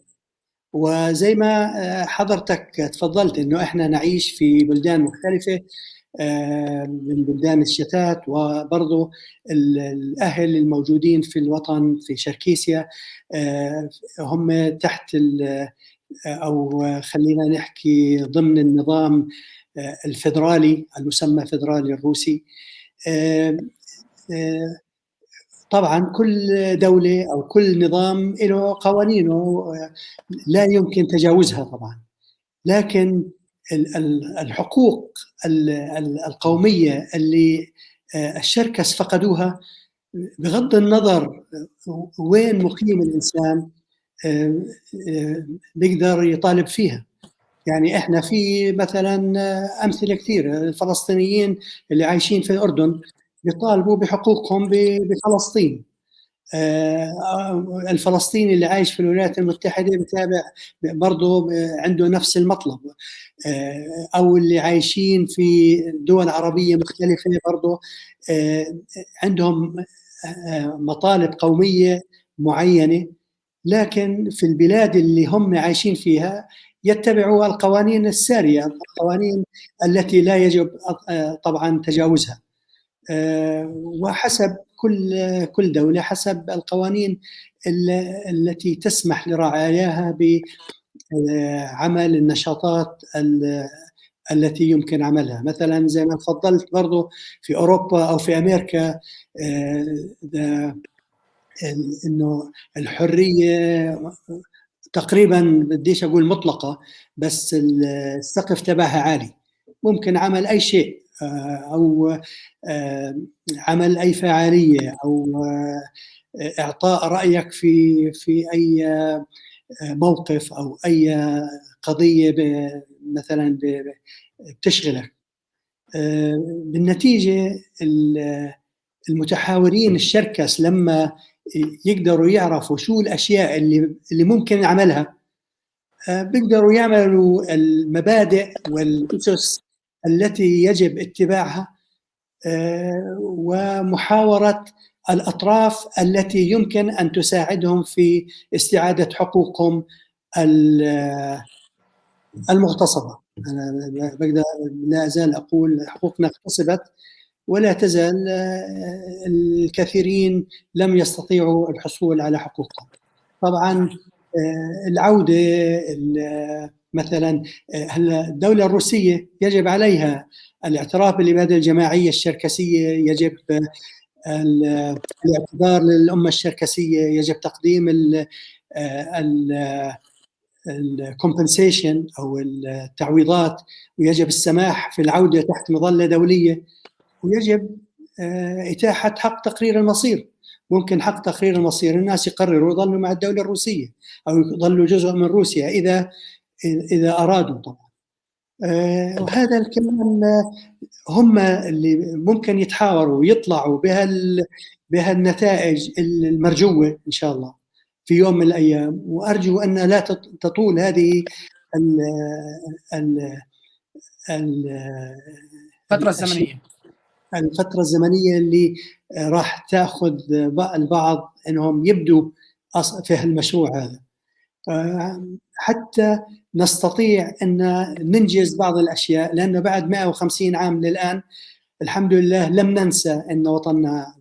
وزي ما حضرتك تفضلت أنه إحنا نعيش في بلدان مختلفة من بلدان الشتات، وبرضو الأهل الموجودين في الوطن في شركيسيا هم تحت أو خلينا نحكي ضمن النظام الفيدرالي المسمى فيدرالي الروسي. طبعا كل دولة أو كل نظام له قوانينه لا يمكن تجاوزها طبعا، لكن الحقوق القومية اللي الشركس فقدوها بغض النظر وين مقيم الإنسان بيقدر يطالب فيها. يعني إحنا في مثلا أمثلة كثيرة، الفلسطينيين اللي عايشين في الأردن بيطالبوا بحقوقهم بفلسطين، الفلسطيني اللي عايش في الولايات المتحدة بتابع برضه عنده نفس المطلب، أو اللي عايشين في دول عربية مختلفة برضه عندهم مطالب قومية معينة، لكن في البلاد اللي هم عايشين فيها يتبعوا القوانين السارية، القوانين التي لا يجب طبعا تجاوزها، وحسب كل دولة حسب القوانين التي تسمح لرعاياها بعمل النشاطات التي يمكن عملها. مثلا زي ما تفضلت برضو في أوروبا أو في أمريكا إنه الحرية تقريبا بديش أقول مطلقة، بس السقف تبعها عالي، ممكن عمل أي شيء أو عمل أي فعالية أو إعطاء رأيك في أي موقف أو أي قضية مثلا بتشغلك. بالنتيجة المتحاورين الشركس لما يقدروا يعرفوا شو الأشياء اللي ممكن عملها، بيقدروا يعملوا المبادئ والأسس التي يجب اتباعها، ومحاورة الأطراف التي يمكن أن تساعدهم في استعادة حقوقهم المغتصبة. أنا بقدر لا أزال أقول حقوقنا اغتصبت، ولا تزال الكثيرين لم يستطيعوا الحصول على حقوقهم. طبعا العودة مثلا هلا الدولة الروسية يجب عليها الاعتراف بالإبادة الجماعية الشركسية، يجب الاعتذار للأمة الشركسية، يجب تقديم ال compensation أو التعويضات، ويجب السماح في العودة تحت مظلة دولية، ويجب إتاحة حق تقرير المصير. ممكن حق تقرير المصير الناس يقرروا يظلوا مع الدولة الروسية أو يظلوا جزء من روسيا إذا أرادوا طبعا. وهذا الكلام هم اللي ممكن يتحاوروا ويطلعوا بهالنتائج المرجوة إن شاء الله في يوم من الأيام. وأرجو أن لا تطول هذه الفترة الزمنية، الفترة الزمنية اللي راح تأخذ البعض أنهم يبدوا في هالمشروع هذا، حتى نستطيع أن ننجز بعض الأشياء، لأنه بعد 150 عام للآن الحمد لله لم ننسى أن وطننا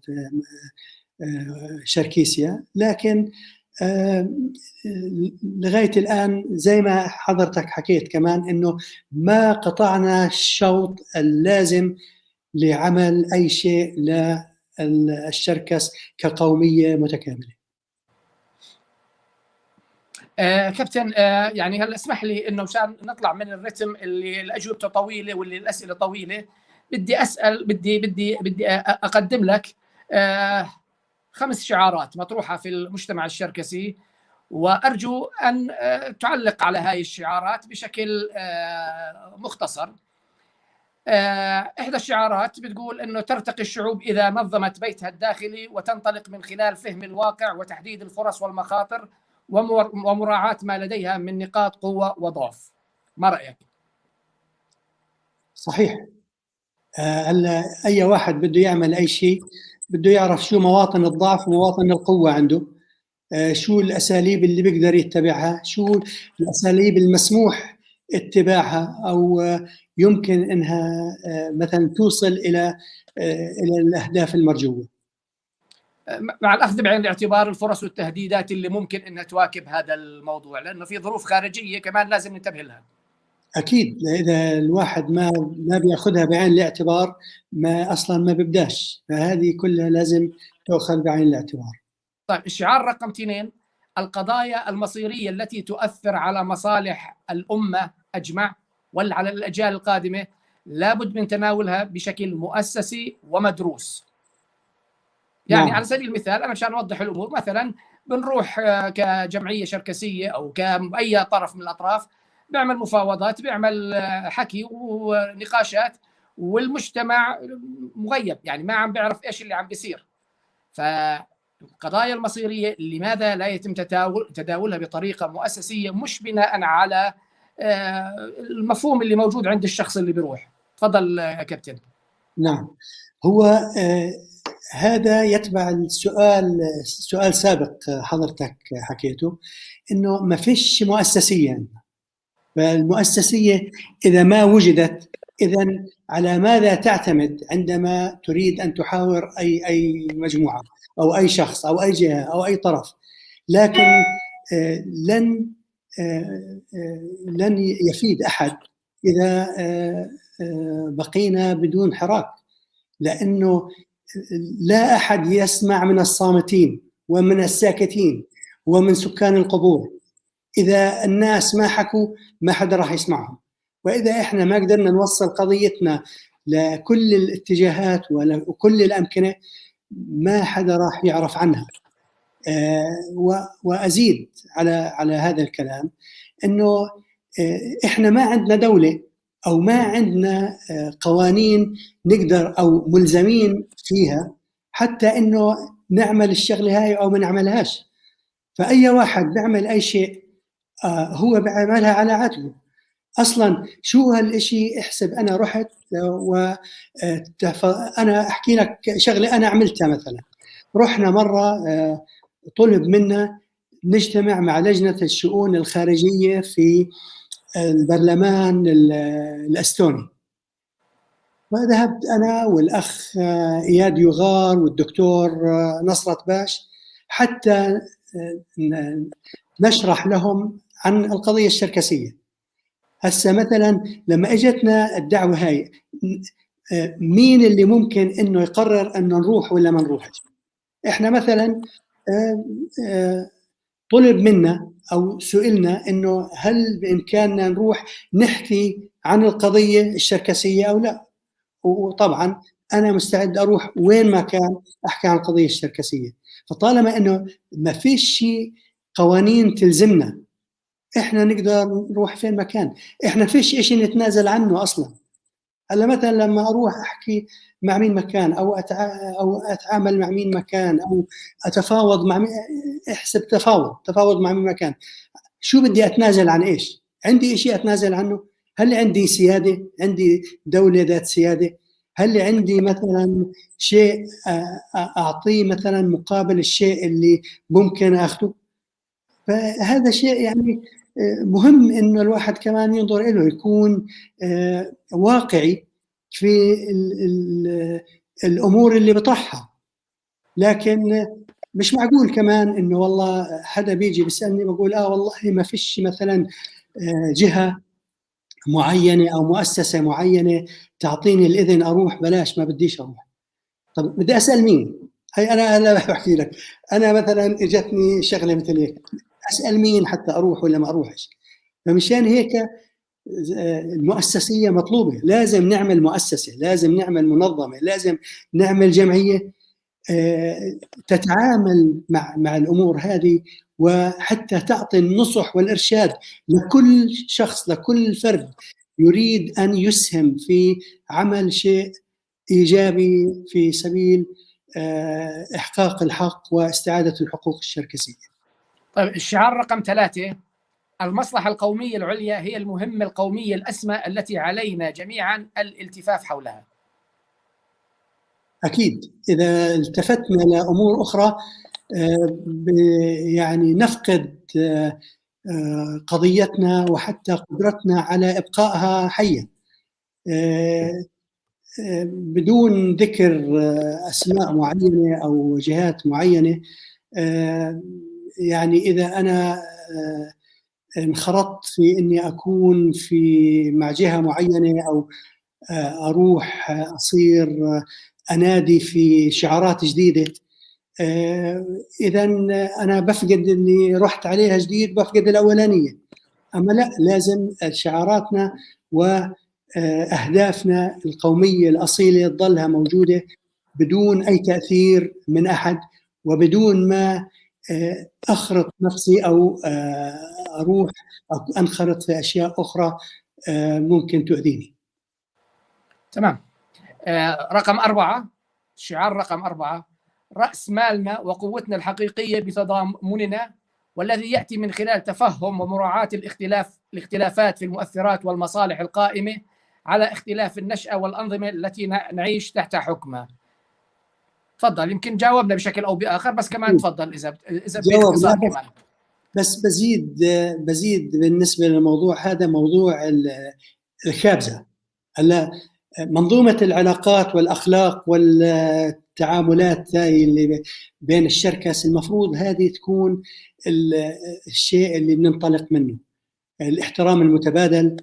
شركيسيا، لكن لغاية الان زي ما حضرتك حكيت كمان انه ما قطعنا الشوط اللازم لعمل اي شيء للشركس كقوميه متكاملة. كابتن، يعني هلا اسمح لي انه مشان نطلع من الرتم اللي الاجوبة طويلة واللي الاسئلة طويلة، بدي اسال بدي بدي بدي اقدم لك 5 شعارات مطروحة في المجتمع الشركسي، وارجو ان تعلق على هاي الشعارات بشكل مختصر. احدى الشعارات بتقول انه ترتقي الشعوب اذا نظمت بيتها الداخلي وتنطلق من خلال فهم الواقع وتحديد الفرص والمخاطر ومراعاة ما لديها من نقاط قوة وضعف. ما رأيك؟ صحيح. هلا أي واحد بده يعمل أي شيء بده يعرف شو مواطن الضعف ومواطن القوة عنده، شو الأساليب اللي بيقدر يتبعها، شو الأساليب المسموح اتباعها أو يمكن أنها مثلا توصل إلى الأهداف المرجوة، مع الأخذ بعين الاعتبار الفرص والتهديدات اللي ممكن أنها تواكب هذا الموضوع، لأنه في ظروف خارجية كمان لازم ننتبه لها. أكيد، إذا الواحد ما بيأخذها بعين الاعتبار ما أصلا ما بيبداش، فهذه كلها لازم تأخذ بعين الاعتبار. طيب، الشعار رقم 2، القضايا المصيرية التي تؤثر على مصالح الأمة أجمع ولا على الأجيال القادمة لابد من تناولها بشكل مؤسسي ومدروس. يعني نعم. على سبيل المثال أنا مشان أوضح الأمور، مثلا بنروح كجمعية شركسية أو كأي طرف من الأطراف بيعمل مفاوضات، بيعمل حكي ونقاشات، والمجتمع مغيب، يعني ما عم بيعرف إيش اللي عم بيصير. فالقضايا المصيرية لماذا لا يتم تداولها بطريقة مؤسسية مش بناء على المفهوم اللي موجود عند الشخص اللي بيروح؟ تفضل يا كابتن. نعم، هو هذا يتبع السؤال، سؤال سابق حضرتك حكيته، انه ما فيش مؤسسيه. فالمؤسسيه اذا ما وجدت، اذا على ماذا تعتمد عندما تريد ان تحاور اي مجموعة او اي شخص او اي جهة او اي طرف؟ لكن لن يفيد احد اذا بقينا بدون حراك، لانه لا أحد يسمع من الصامتين ومن الساكتين ومن سكان القبور. إذا الناس ما حكوا ما حدا راح يسمعهم، وإذا إحنا ما قدرنا نوصل قضيتنا لكل الاتجاهات وكل الأمكنة ما حدا راح يعرف عنها. وأزيد على هذا الكلام إنه إحنا ما عندنا دولة أو ما عندنا قوانين نقدر أو ملزمين فيها حتى إنه نعمل الشغلة هاي أو ما نعملهاش. فأي واحد بيعمل أي شيء هو بيعملها على عاتقه. أصلا شو هالإشي؟ احسب أنا رحت أنا أحكي لك شغلة أنا عملتها. مثلا رحنا مرة طلب منا نجتمع مع لجنة الشؤون الخارجية في البرلمان الأستوني، فذهبت أنا والأخ إياد يغار والدكتور نصرت باش حتى نشرح لهم عن القضية الشركسية. هسه مثلا لما اجتنا الدعوة هاي، مين اللي ممكن انه يقرر انه نروح ولا ما نروحش؟ احنا مثلا طلب منا او سئلنا انه هل بامكاننا نروح نحكي عن القضية الشركسيه او لا؟ وطبعا انا مستعد اروح وين ما كان احكي عن القضية الشركسيه. فطالما انه ما فيش شيء قوانين تلزمنا، احنا نقدر نروح فين ما كان، احنا فيش شيء نتنازل عنه اصلا. هلا مثلا لما اروح احكي مع مين مكان او اتعامل مع مين مكان او اتفاوض مع مين، احسب تفاوض مع مين مكان، شو بدي اتنازل عن ايش؟ عندي شيء اتنازل عنه؟ هل عندي سيادة؟ عندي دولة ذات سيادة؟ هل عندي مثلا شيء اعطيه مثلا مقابل الشيء اللي ممكن اخذه؟ فهذا شيء يعني مهم انه الواحد كمان ينظر له، يكون واقعي في الامور اللي بطرحها. لكن مش معقول كمان انه والله حدا بيجي بيسالني بقول والله ما فيش مثلا جهة معينة او مؤسسة معينة تعطيني الاذن اروح، بلاش، ما بديش اروح. طب بدي اسال مين؟ هي انا هلا بحكي لك، انا مثلا اجتني شغله مثل هيك، اسال مين حتى اروح ولا ما اروحش؟ فمشان هيك المؤسسيه مطلوبه، لازم نعمل مؤسسة، لازم نعمل منظمة، لازم نعمل جمعية تتعامل مع الامور هذه، وحتى تعطي النصح والارشاد لكل شخص، لكل فرد يريد ان يسهم في عمل شيء ايجابي في سبيل احقاق الحق واستعادة الحقوق الشركسيه. طيب، الشعار رقم 3: المصلحة القومية العليا هي المهمة القومية الأسمى التي علينا جميعا الالتفاف حولها. أكيد إذا التفتنا لأمور أخرى يعني نفقد قضيتنا وحتى قدرتنا على إبقائها حية. بدون ذكر أسماء معينة أو جهات معينة، يعني إذا أنا انخرطت في اني اكون في مع جهة معينة او اروح اصير انادي في شعارات جديدة، اذا انا بفقد اللي رحت عليها جديد، بفقد الاولانية. اما لا، لازم شعاراتنا واهدافنا القومية الاصيلة تظلها موجودة بدون اي تاثير من احد، وبدون ما اخرط نفسي او اروح أو انخرط في اشياء اخرى ممكن تؤذيني. تمام. رقم 4، شعار رقم 4: رأس مالنا وقوتنا الحقيقية بتضامننا، والذي يأتي من خلال تفهم ومراعاة الاختلافات في المؤثرات والمصالح القائمة على اختلاف النشأة والأنظمة التي نعيش تحت حكمها. تفضل، يمكن جاوبنا بشكل أو بآخر، بس كمان تفضل إذا باختصار كمان. بس بزيد بالنسبة للموضوع هذا، موضوع الخابزة. هلا منظومة العلاقات والأخلاق والتعاملات هاي اللي بين الشركس، المفروض هذه تكون الشيء اللي بننطلق منه، الاحترام المتبادل،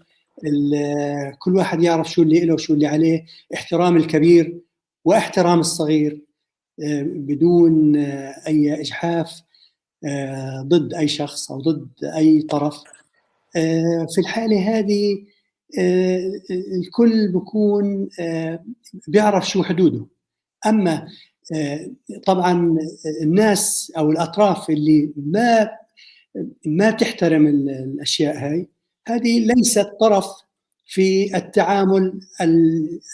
كل واحد يعرف شو اللي له وشو اللي عليه، احترام الكبير واحترام الصغير بدون أي إجحاف ضد أي شخص أو ضد أي طرف. في الحالة هذه الكل بكون بيعرف شو حدوده. أما طبعا الناس أو الأطراف اللي ما تحترم الأشياء هاي، هذه ليست طرف في التعامل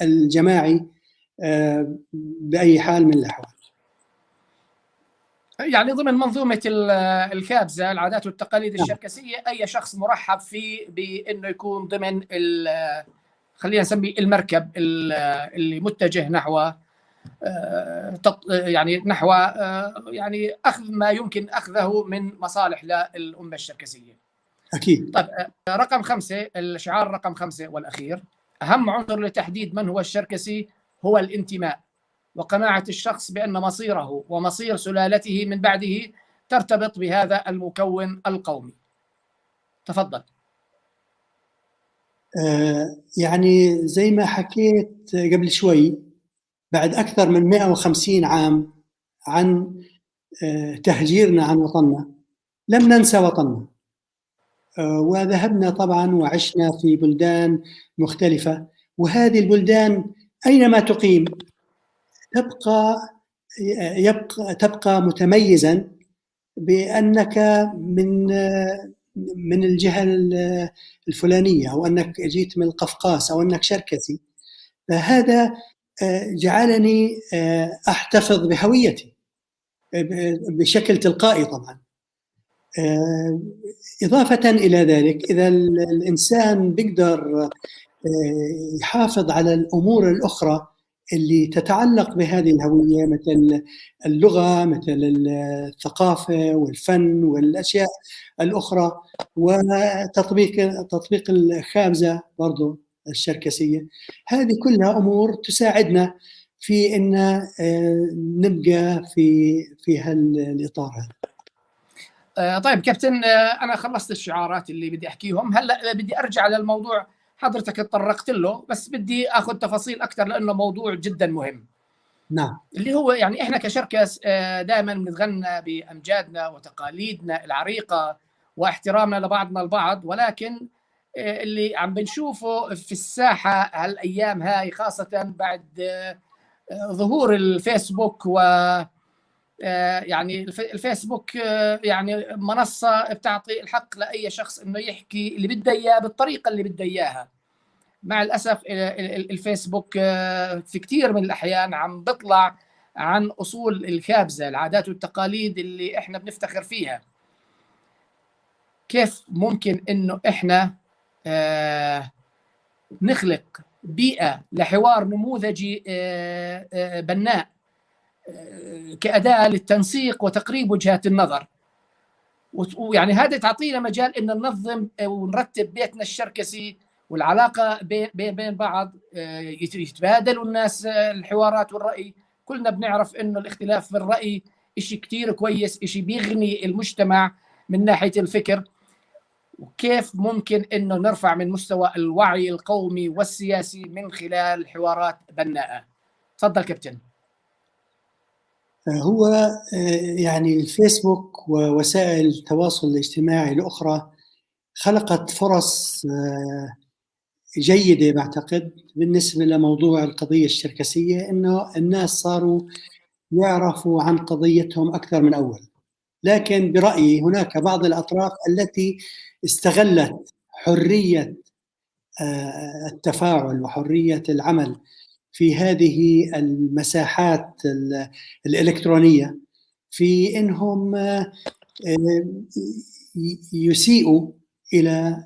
الجماعي بأي حال من الأحوال. يعني ضمن منظومة الكابزة، العادات والتقاليد الشركسية، أي شخص مرحب فيه بأنه يكون ضمن خلينا نسميه المركب اللي متجه نحو يعني نحو يعني أخذ ما يمكن أخذه من مصالح للأمة الشركسية. أكيد. طيب، رقم 5، الشعار رقم 5 والأخير: أهم عنصر لتحديد من هو الشركسي هو الانتماء، وقناعة الشخص بأن مصيره ومصير سلالته من بعده ترتبط بهذا المكون القومي. تفضل. يعني زي ما حكيت قبل شوي، بعد أكثر من 150 عام عن تهجيرنا عن وطننا، لم ننسى وطننا، وذهبنا طبعا وعشنا في بلدان مختلفة، وهذه البلدان أينما تقيم تبقى متميزا بأنك من الجهة الفلانية، أو أنك جيت من القفقاس، أو أنك شركسي. فهذا جعلني أحتفظ بهويتي بشكل تلقائي طبعا. إضافة إلى ذلك، إذا الإنسان بيقدر يحافظ على الأمور الأخرى اللي تتعلق بهذه الهوية، مثل اللغة، مثل الثقافة والفن والأشياء الأخرى، وتطبيق الخابزة برضو الشركسية، هذه كلها أمور تساعدنا في ان نبقى في هالاطار هذا. طيب كابتن، انا خلصت الشعارات اللي بدي احكيهم. هلا بدي ارجع للموضوع حضرتك تطرقت له، بس بدي اخذ تفاصيل اكثر لانه موضوع جدا مهم. نعم. اللي هو يعني احنا كشركس دائما بنتغنى بامجادنا وتقاليدنا العريقه واحترامنا لبعضنا البعض، ولكن اللي عم بنشوفه في الساحة هالايام هاي، خاصة بعد ظهور الفيسبوك، و يعني الفيسبوك يعني منصة بتعطي الحق لاي شخص انه يحكي اللي بده اياه بالطريقة اللي بده اياها. مع الاسف الفيسبوك في كثير من الاحيان عم بيطلع عن اصول الخابزه، العادات والتقاليد اللي احنا بنفتخر فيها. كيف ممكن انه احنا نخلق بيئة لحوار نموذجي بناء كأداة للتنسيق وتقريب وجهات النظر؟ ويعني هذا تعطينا مجال ان ننظم ونرتب بيتنا الشركسي والعلاقة بين بعض، يتبادلوا الناس الحوارات والراي. كلنا بنعرف انه الاختلاف في الراي شيء كثير كويس، شيء بيغني المجتمع من ناحية الفكر. وكيف ممكن انه نرفع من مستوى الوعي القومي والسياسي من خلال حوارات بناءه؟ تفضل كابتن. هو يعني الفيسبوك ووسائل التواصل الاجتماعي الاخرى خلقت فرص جيدة بعتقد بالنسبة لموضوع القضية الشركسيه، انه الناس صاروا يعرفوا عن قضيتهم اكثر من اول. لكن برايي هناك بعض الاطراف التي استغلت حرية التفاعل وحريه العمل في هذه المساحات الالكترونية في انهم يسيئوا الى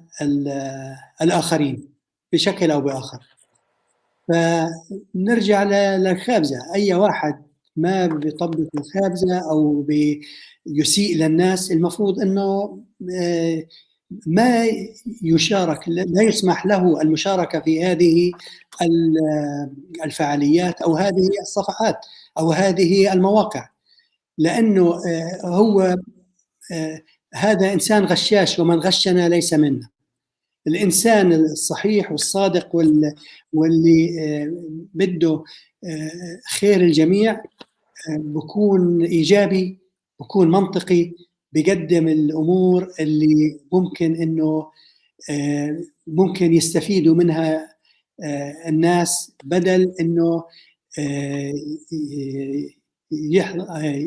الاخرين بشكل او باخر. فنرجع للخابزه، اي واحد ما بيطبق الخابزه او بيسيء للناس المفروض انه ما يشارك، لا يسمح له المشاركة في هذه الفعاليات او هذه الصفحات او هذه المواقع، لانه هو هذا انسان غشاش، ومن غشنا ليس منا. الانسان الصحيح والصادق واللي بده خير الجميع بكون ايجابي، بكون منطقي، بيقدم الامور اللي ممكن انه ممكن يستفيدوا منها الناس، بدل انه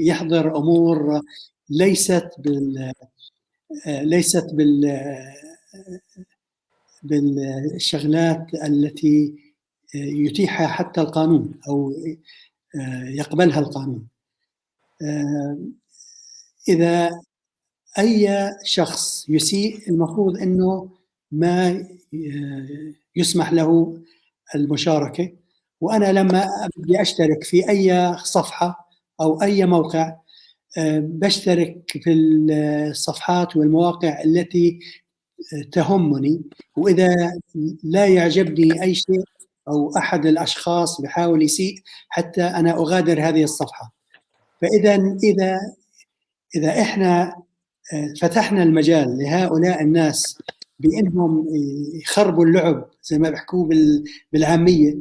يحضر امور ليست بال ليست بال بالشغلات التي يتيحها حتى القانون او يقبلها القانون. اذا اي شخص يسيء المفروض انه ما يسمح له المشاركة. وانا لما بدي اشترك في اي صفحة او اي موقع بشترك في الصفحات والمواقع التي تهمني، واذا لا يعجبني اي شيء او احد الاشخاص بحاول يسيء حتى انا اغادر هذه الصفحة. فاذا اذا احنا فتحنا المجال لهؤلاء الناس بانهم يخربوا اللعب زي ما بيحكوا بالعامية،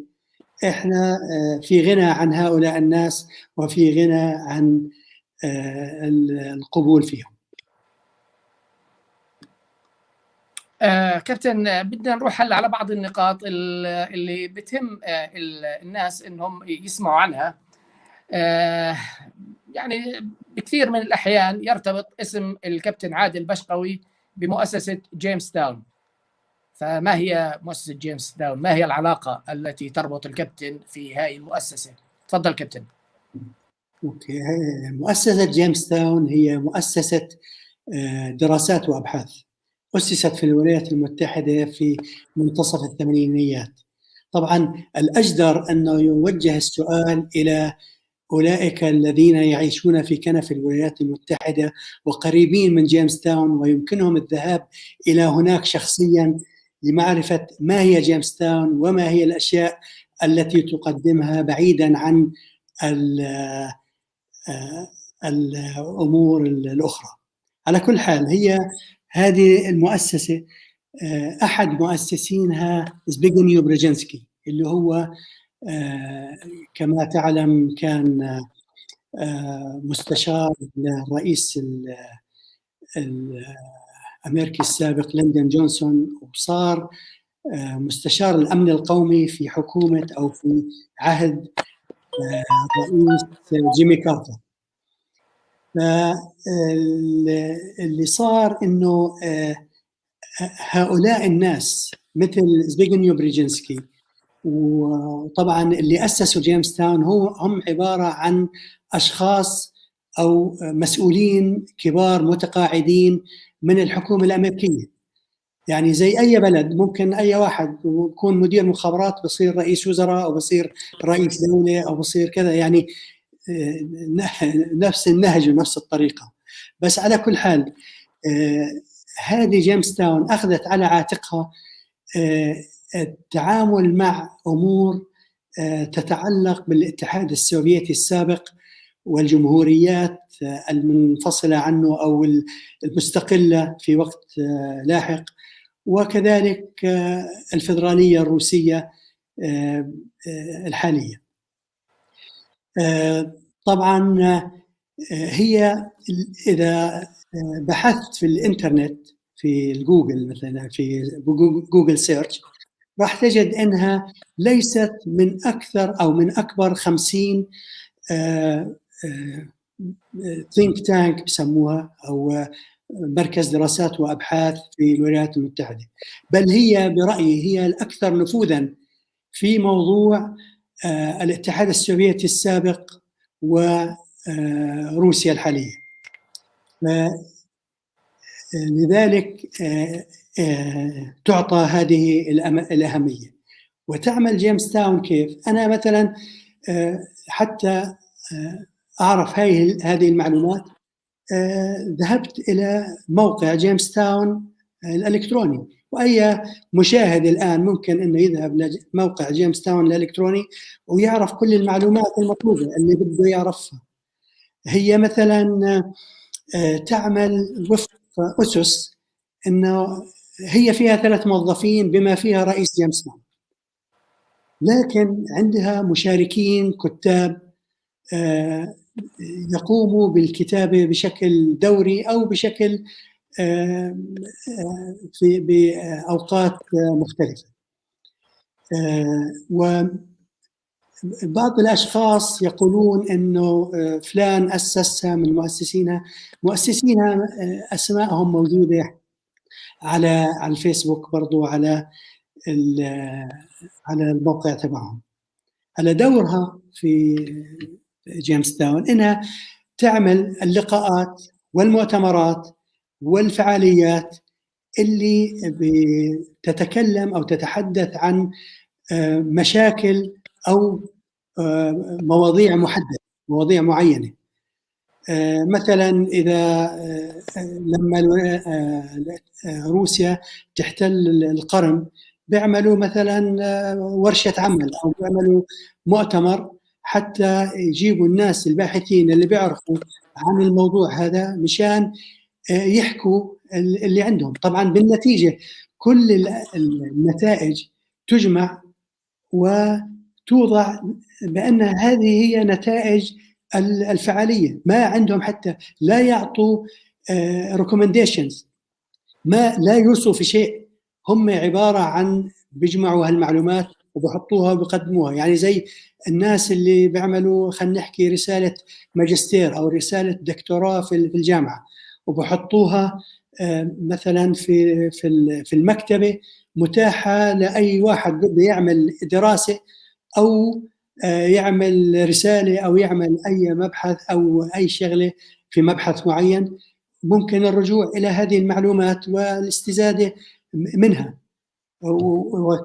احنا في غنى عن هؤلاء الناس وفي غنى عن القبول فيهم. كابتن، بدنا نروح هلا على بعض النقاط اللي بتهم الناس انهم يسمعوا عنها. يعني بكثير من الاحيان يرتبط اسم الكابتن عادل بشقوي بمؤسسه جيمس تاون. فما هي مؤسسة جيمس تاون؟ ما هي العلاقة التي تربط الكابتن في هذه المؤسسة؟ تفضل كابتن. okay، مؤسسة جيمس تاون هي مؤسسة دراسات وابحاث أسست في الولايات المتحدة في منتصف الثمانينيات. طبعا الأجدر أنه يوجه السؤال إلى أولئك الذين يعيشون في كنف الولايات المتحدة وقريبين من جيمس تاون ويمكنهم الذهاب إلى هناك شخصيا لمعرفة ما هي جيمس تاون وما هي الأشياء التي تقدمها بعيدا عن الأمور الأخرى. على كل حال، هي هذه المؤسسة أحد مؤسسينها زبيغنيو بريجنسكي، اللي هو كما تعلم كان مستشار للرئيس الأمريكي السابق ليندون جونسون، وصار مستشار الأمن القومي في حكومة أو في عهد الرئيس جيمي كارتر. فاللي صار انه هؤلاء الناس مثل زبيغنيو بريجنسكي، وطبعا اللي اسسوا جيمس تاون، هم عبارة عن اشخاص او مسؤولين كبار متقاعدين من الحكومة الامريكية. يعني زي اي بلد، ممكن اي واحد يكون مدير مخابرات بصير رئيس وزراء او بصير رئيس دولة او بصير كذا، يعني نفس النهج ونفس الطريقه. بس على كل حال، هذه جيمس تاون اخذت على عاتقها التعامل مع امور تتعلق بالاتحاد السوفيتي السابق والجمهوريات المنفصلة عنه او المستقلة في وقت لاحق، وكذلك الفدرالية الروسية الحالية. طبعا هي اذا بحثت في الانترنت، في الجوجل مثلا، في Google search، راح تجد انها ليست من اكثر او من اكبر 50 think tank بسموها، او مركز دراسات وابحاث في الولايات المتحده، بل هي برايي هي الاكثر نفوذا في موضوع الاتحاد السوفيتي السابق وروسيا الحالية. لذلك تعطى هذه الأهمية. وتعمل جيمس تاون كيف؟ أنا مثلا حتى أعرف هذه المعلومات ذهبت إلى موقع جيمس تاون الإلكتروني، وأي مشاهد الآن ممكن أنه يذهب لموقع جيمس تاون الإلكتروني ويعرف كل المعلومات المطلوبة اللي بده يعرفها. هي مثلا تعمل وفق أسس أنه هي فيها 3 موظفين بما فيها رئيس جيمس تاون، لكن عندها مشاركين كتاب يقوموا بالكتابة بشكل دوري أو بشكل في بأوقات مختلفة. وبعض الأشخاص يقولون أنه فلان أسسها من مؤسسينها. مؤسسينها أسمائهم موجودة على الفيسبوك، برضو على الموقع تبعهم. على دورها في جيمس تاون انها تعمل اللقاءات والمؤتمرات والفعاليات اللي بتتكلم او تتحدث عن مشاكل او مواضيع محدده، مواضيع معينة. مثلا اذا لما روسيا تحتل القرم، بيعملوا مثلا ورشه عمل او بيعملوا مؤتمر حتى يجيبوا الناس الباحثين اللي بيعرفوا عن الموضوع هذا مشان يحكوا اللي عندهم. طبعا بالنتيجة كل النتائج تجمع وتوضع بان هذه هي نتائج الفعاليه. ما عندهم حتى لا يعطوا recommendations، ما لا يوصوا في شيء. هم عبارة عن بيجمعوا هالمعلومات وبحطوها وبقدموها، يعني زي الناس اللي بيعملوا، خلينا نحكي، رسالة ماجستير او رسالة دكتوراه في الجامعه، وبحطوها مثلا في المكتبة متاحة لاي واحد بده يعمل دراسة او يعمل رسالة او يعمل اي مبحث او اي شغله في مبحث معين، ممكن الرجوع الى هذه المعلومات والاستزاده منها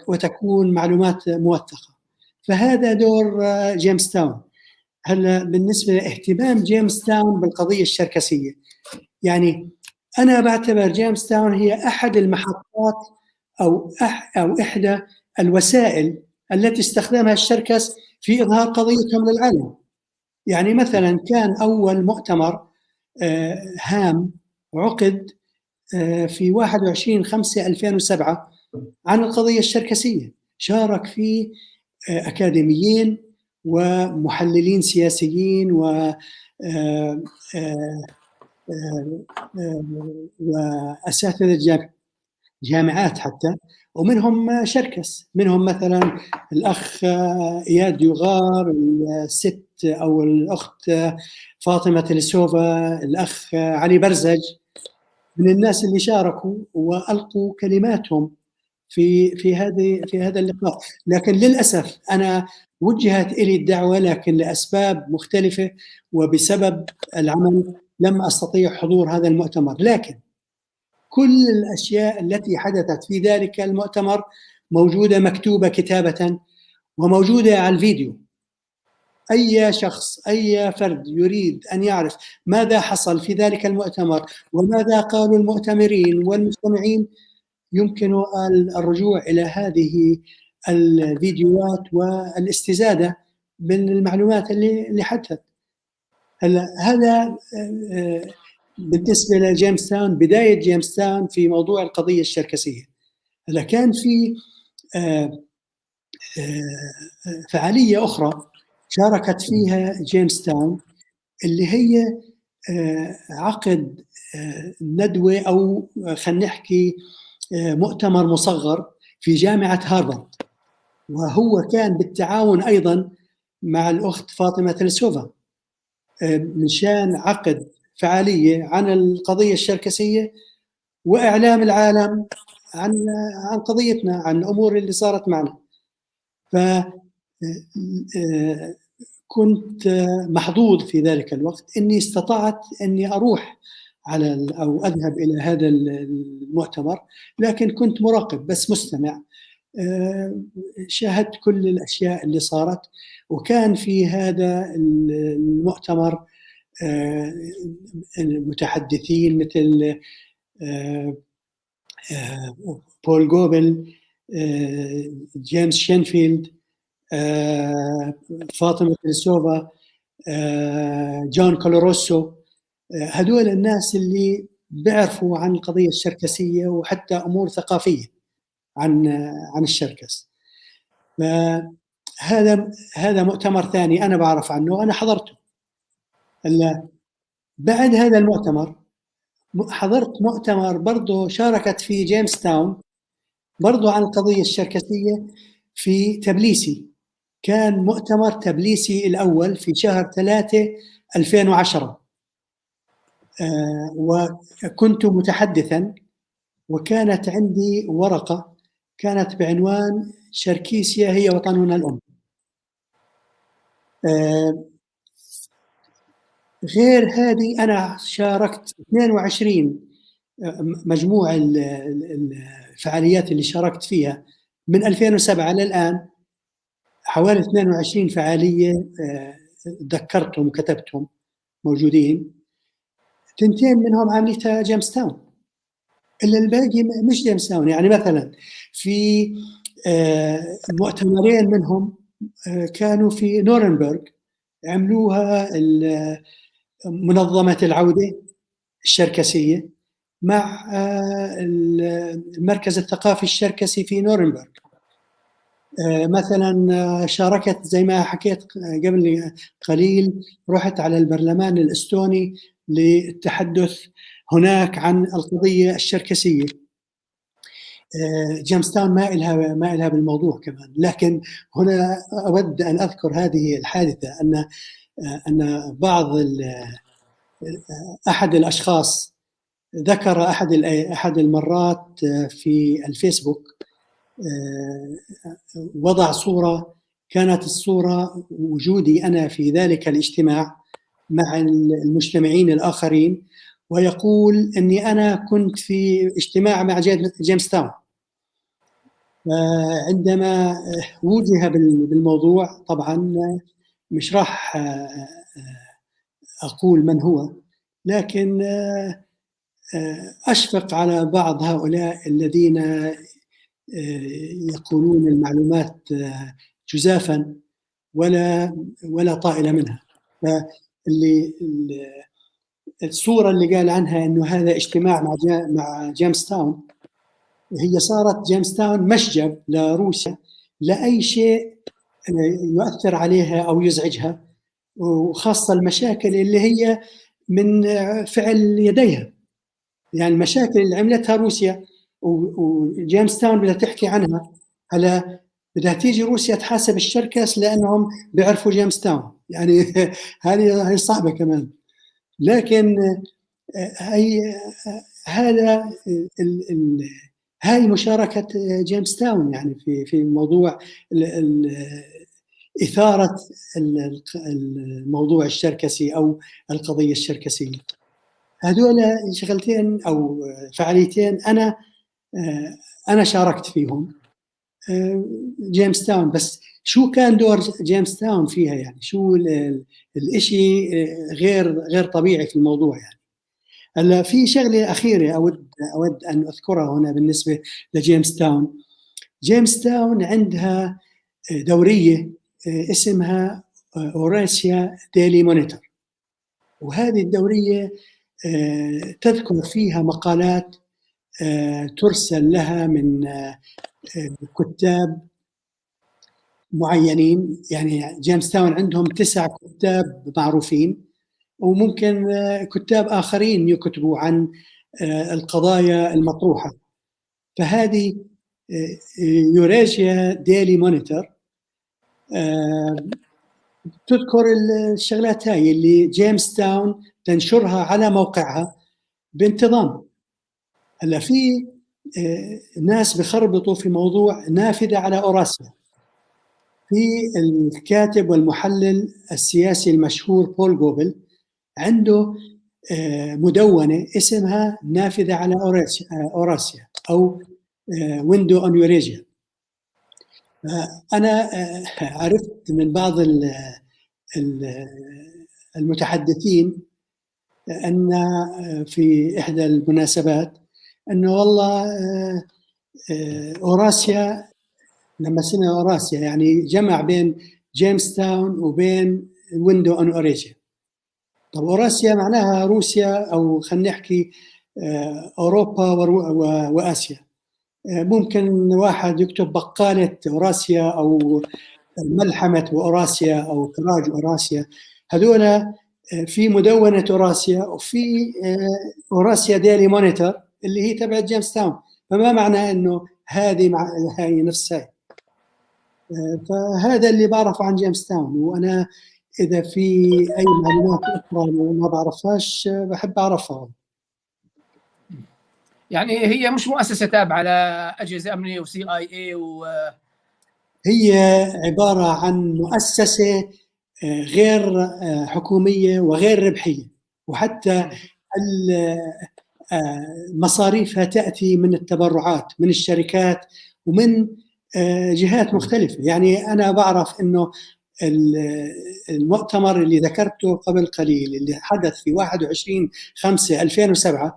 وتكون معلومات موثقة. فهذا دور جيمس تاون. هلا بالنسبة لاهتمام جيمس تاون بالقضية الشركسيه، يعني انا بعتبر جيمس تاون هي احد المحطات او احدى الوسائل التي استخدمها الشركس في إظهار قضيتهم للعالم. يعني مثلا كان أول مؤتمر هام عقد في 21/5/2007 عن القضية الشركسية، شارك فيه أكاديميين ومحللين سياسيين و وأساتذة جامعات حتى، ومنهم شركس، منهم مثلا الأخ إياد يغار، الست أو الأخت فاطمة تلسوفا، الأخ علي برزج، من الناس اللي شاركوا وألقوا كلماتهم في هذا اللقاء. لكن للأسف أنا وجهت إلي الدعوة، لكن لأسباب مختلفة وبسبب العمل لم أستطيع حضور هذا المؤتمر. لكن كل الأشياء التي حدثت في ذلك المؤتمر موجودة مكتوبة كتابة وموجودة على الفيديو. أي شخص، أي فرد يريد أن يعرف ماذا حصل في ذلك المؤتمر وماذا قالوا المؤتمرين والمستمعين، يمكن الرجوع إلى هذه الفيديوهات والاستزادة من المعلومات اللي حدثت. هلا هذا بالنسبة لجيمس تاون، بداية جيمس تاون في موضوع القضية الشركسية. هلا كان في فعالية أخرى شاركت فيها جيمس تاون، اللي هي عقد ندوة أو خلينا نحكي مؤتمر مصغر في جامعة هارفارد، وهو كان بالتعاون أيضا مع الأخت فاطمة تلسوفا، من شان عقد فعالية عن القضية الشركسية وإعلام العالم عن قضيتنا، عن الأمور اللي صارت معنا. ف كنت محظوظ في ذلك الوقت إني استطعت إني أروح على أو أذهب إلى هذا المؤتمر، لكن كنت مراقب بس مستمع. شاهدت كل الأشياء اللي صارت، وكان في هذا المؤتمر المتحدثين مثل بول جوبل، جيمس شينفيلد، فاطمة تلسوفا، جون كولوروسو. هدول الناس اللي بيعرفوا عن القضية الشركسية وحتى أمور ثقافية عن الشركس. فهذا مؤتمر ثاني أنا بعرف عنه وأنا حضرته. هلا بعد هذا المؤتمر حضرت مؤتمر برضه شاركت فيه جيمس تاون برضه عن القضية الشركسية في تبليسي. كان مؤتمر تبليسي الأول في شهر 3/2010، وكنت متحدثا، وكانت عندي ورقة كانت بعنوان شركيسيا هي وطننا الأم. غير هذه أنا شاركت 22 مجموع الفعاليات اللي شاركت فيها من 2007 للآن، حوالي 22 فعالية ذكرتهم وكتبتهم موجودين. 2 منهم عاملتها جيمس تاون، إلا الباقي مش جيمس تاون. يعني مثلا في مؤتمرين منهم كانوا في نورنبرغ، عملوها منظمة العودة الشركسية مع المركز الثقافي الشركسي في نورنبرغ. مثلا شاركت زي ما حكيت قبل قليل، رحت على البرلمان الإستوني للتحدث هناك عن القضية الشركسية. جيمس تاون ما إلها بالموضوع كمان، لكن هنا أود أن أذكر هذه الحادثة، أن بعض أحد الأشخاص ذكر أحد المرات في الفيسبوك، وضع صورة، كانت الصورة وجودي أنا في ذلك الاجتماع مع المجتمعين الآخرين، ويقول أني أنا كنت في اجتماع مع جيمس تاون. عندما وجه بالموضوع، طبعا مش راح أقول من هو، لكن أشفق على بعض هؤلاء الذين يقولون المعلومات جزافا ولا طائل منها. فاللي الصورة اللي قال عنها انه هذا اجتماع مع جيمس تاون، هي صارت جيمس تاون مشجب لروسيا لاي شيء يؤثر عليها او يزعجها، وخاصة المشاكل اللي هي من فعل يديها، يعني المشاكل اللي عملتها روسيا وجيمس تاون بدها تحكي عنها. هلا بدها تيجي روسيا تحاسب الشركس لانهم بيعرفوا جيمس تاون، يعني هذه صعبة كمان. لكن هي هذا هاي مشاركة جيمس تاون يعني في موضوع اثاره الموضوع الشركسي او القضية الشركسيه. هذول شغلتين او فعاليتين انا شاركت فيهم جيمس تاون. بس شو كان دور جيمس تاون فيها؟ يعني شو الاشي غير طبيعي في الموضوع يعني. هلا في شغله اخيرة اود ان اذكرها هنا بالنسبة لجيمس تاون. جيمس تاون عندها دورية اسمها Eurasia Daily Monitor، وهذه الدورية تذكر فيها مقالات ترسل لها من كتاب معينين. يعني جيمس تاون عندهم 9 كتاب معروفين، وممكن كتاب آخرين يكتبوا عن القضايا المطروحة. فهذه Eurasia Daily Monitor تذكر الشغلات هاي اللي جيمس تاون تنشرها على موقعها بانتظام. هلا في ناس بخربطوا في موضوع نافذة على أوراسيا. في الكاتب والمحلل السياسي المشهور بول جوبل عنده مدونة اسمها نافذة على أوراسيا أو Window on Eurasia. أنا عرفت من بعض المتحدثين أن في إحدى المناسبات أنه والله أوراسيا، لما سمع أوراسيا يعني جمع بين جيمس تاون وبين Window on Eurasia. طب أوراسيا معناها روسيا، أو خلينا نحكي أوروبا وآسيا. ممكن واحد يكتب بقالة أوراسيا أو ملحمة أوراسيا أو كراج أوراسيا. هذول في مدونة أوراسيا وفي Eurasia Daily Monitor اللي هي تبع جيمس تاون، فما معنى إنه هذه مع هاي نفس هاي. فهذا اللي بعرفه عن جيمس تاون، وأنا إذا في أي معلومات أخرى ما بعرفهاش بحب أعرفها. يعني هي مش مؤسسة تابعة لأجهزة أمنية وCIA و هي عبارة عن مؤسسة غير حكومية وغير ربحية، وحتى مصاريفها تأتي من التبرعات من الشركات ومن جهات مختلفة. يعني أنا بعرف إنه المؤتمر اللي ذكرته قبل قليل اللي حدث في 21/5/2007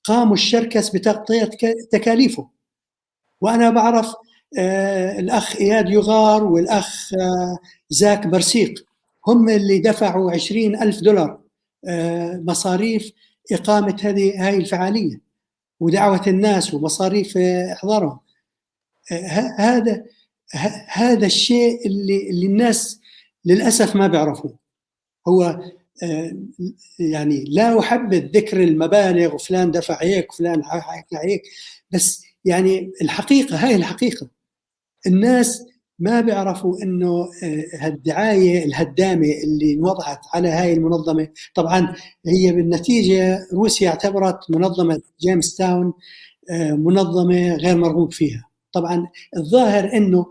قاموا الشركس بتغطية تكاليفه، وأنا بعرف الأخ إياد يغار والأخ زاك برسيق هم اللي دفعوا $20,000 مصاريف إقامة هذه الفعالية ودعوة الناس ومصاريف إحضارهم. هذا الشيء اللي الناس للأسف ما بيعرفوه. هو يعني لا أحبذ ذكر المبالغ وفلان دفع هيك وفلان حكى هيك، بس يعني الحقيقة هاي الحقيقة، الناس ما بيعرفوا إنه هالدعاية الهدامة اللي انوضعت على هاي المنظمة. طبعا هي بالنتيجة روسيا اعتبرت منظمة جيمس تاون منظمة غير مرغوب فيها. طبعا الظاهر إنه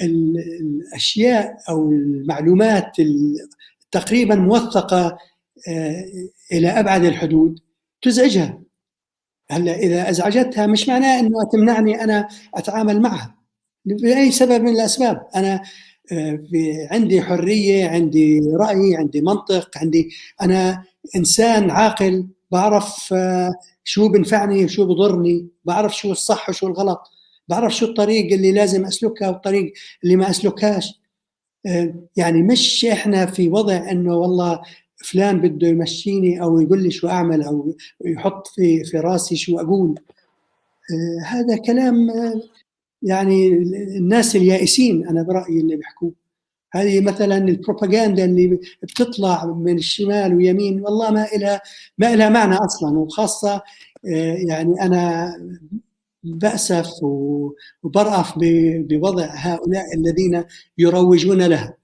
الأشياء أو المعلومات تقريبا موثقة إلى أبعد الحدود تزعجها. هلا إذا أزعجتها مش معناه إنه تمنعني أنا أتعامل معها لأي سبب من الأسباب. أنا عندي حرية، عندي رأي، عندي منطق، عندي أنا إنسان عاقل، بعرف شو بنفعني وشو بضرني، بعرف شو الصح وشو الغلط. بعرف شو الطريق اللي لازم أسلكها والطريق اللي ما أسلكهاش. يعني مش إحنا في وضع إنه والله فلان بده يمشيني أو يقول لي شو أعمل أو يحط في راسي شو أقول. هذا كلام يعني الناس اليائسين أنا برأيي اللي بيحكوه. هذه مثلا البروباغندا اللي بتطلع من الشمال ويمين والله ما إلها معنى أصلا، وخاصة يعني أنا بأسف وبرأف بوضع هؤلاء الذين يروجون لها.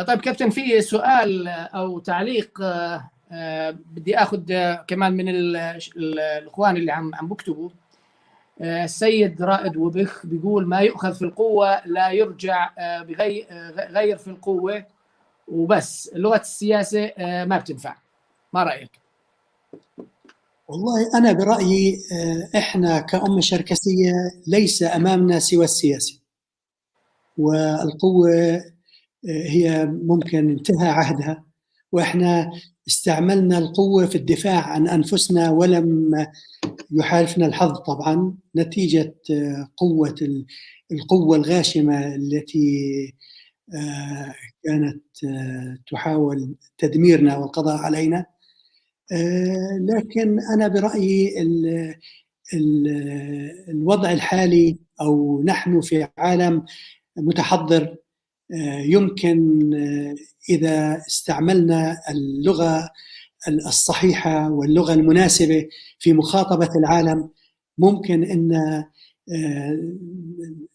طيب كابتن، في سؤال أو تعليق بدي أخذ كمان من الإخوان اللي عم بكتبوا. السيد رائد وبخ بيقول ما يؤخذ في القوة لا يرجع غير في القوة وبس، لغة السياسة ما بتنفع. ما رأيك؟ والله أنا برأيي إحنا كأمة شركسية ليس أمامنا سوى السياسة، والقوة هي ممكن انتهى عهدها، وإحنا استعملنا القوة في الدفاع عن أنفسنا ولم يحالفنا الحظ طبعا، نتيجة قوة القوة الغاشمة التي كانت تحاول تدميرنا والقضاء علينا. لكن أنا برأيي الوضع الحالي أو نحن في عالم متحضر، يمكن إذا استعملنا اللغة الصحيحة واللغة المناسبة في مخاطبة العالم ممكن أن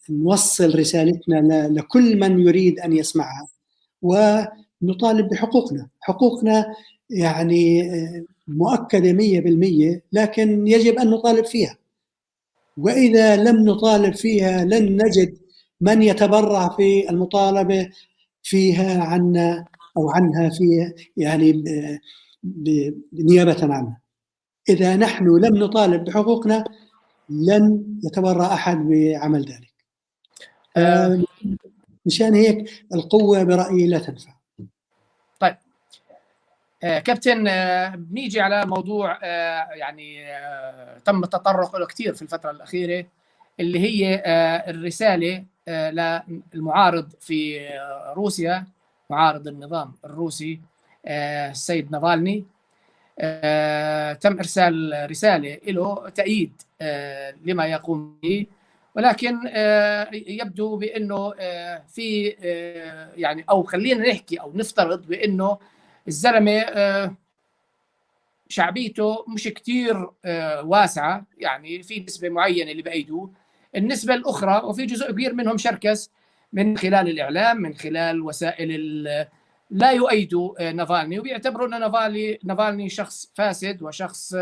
نوصل رسالتنا لكل من يريد أن يسمعها، ونطالب بحقوقنا. حقوقنا يعني مؤكدة 100%، لكن يجب أن نطالب فيها، وإذا لم نطالب فيها لن نجد من يتبرع في المطالبة فيها عنا أو عنها فيها، يعني نيابة عنا. إذا نحن لم نطالب بحقوقنا لن يتبرع أحد بعمل ذلك. مشان هيك القوة برأيي لا تنفع. طيب كابتن، بنيجي على موضوع يعني تم التطرق له كثير في الفترة الأخيرة، اللي هي الرسالة للمعارض في روسيا، معارض النظام الروسي السيد نافالني. تم إرسال رسالة له تأييد لما يقوم به، ولكن يبدو بأنه في يعني، أو خلينا نحكي أو نفترض بأنه الزلمة شعبيته مش كتير واسعة، يعني في نسبة معينة اللي بأيدوه، النسبة الأخرى وفي جزء كبير منهم شركس من خلال الإعلام، من خلال وسائل لا يؤيدوا نافالني، وبيعتبروا أن نافالني شخص فاسد وشخص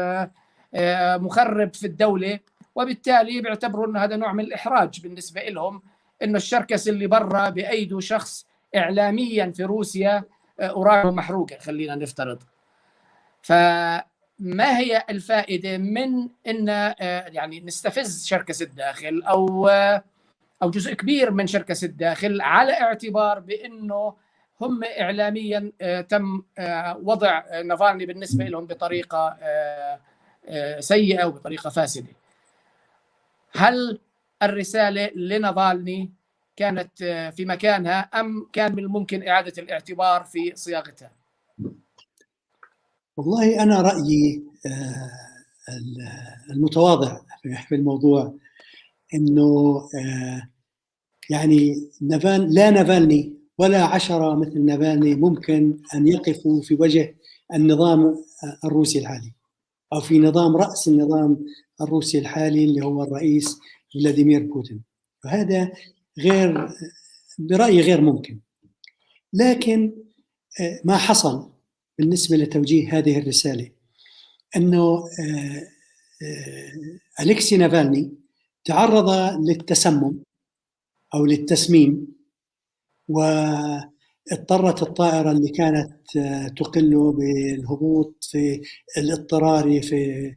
مخرب في الدولة، وبالتالي بيعتبروا أن هذا نوع من الإحراج بالنسبة لهم، أنه الشركس اللي برا بأيدوا شخص إعلاميا في روسيا أوراقه محروقة، خلينا نفترض. فما هي الفائدة من أن يعني نستفز شركس الداخل أو جزء كبير من شركس الداخل، على اعتبار بأنه هم إعلاميا تم وضع نافالني بالنسبة لهم بطريقة سيئة وبطريقة فاسدة؟ هل الرسالة لنافالني كانت في مكانها أم كان من الممكن إعادة الاعتبار في صياغتها؟ والله أنا رأيي المتواضع في الموضوع أنه يعني لا نافالني ولا 10 مثل نافالني ممكن أن يقفوا في وجه النظام الروسي الحالي، أو في نظام رأس النظام الروسي الحالي اللي هو الرئيس فلاديمير بوتين. وهذا غير، برأيي غير ممكن. لكن ما حصل بالنسبة لتوجيه هذه الرسالة أنه أليكسي نافالني تعرض للتسمم أو للتسميم، واضطرت الطائرة اللي كانت تقله بالهبوط في الاضطراري في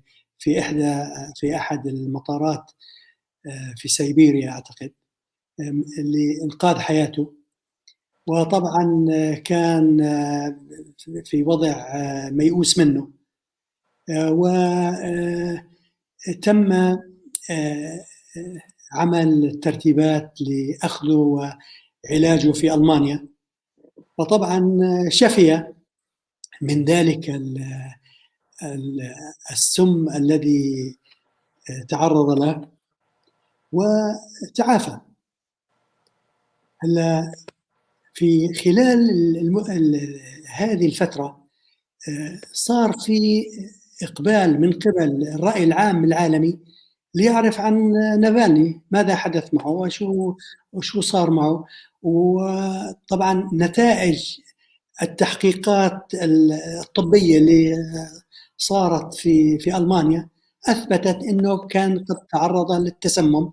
في أحد المطارات في سيبيريا أعتقد، لإنقاذ حياته. وطبعا كان في وضع ميؤوس منه، تم عمل ترتيبات لأخذه وعلاجه في ألمانيا، وطبعا شفي من ذلك السم الذي تعرض له وتعافى. هلا في خلال هذه الفترة صار في إقبال من قبل الرأي العام العالمي ليعرف عن نافالني ماذا حدث معه وشو صار معه. وطبعا نتائج التحقيقات الطبية اللي صارت في ألمانيا أثبتت أنه كان قد تعرض للتسمم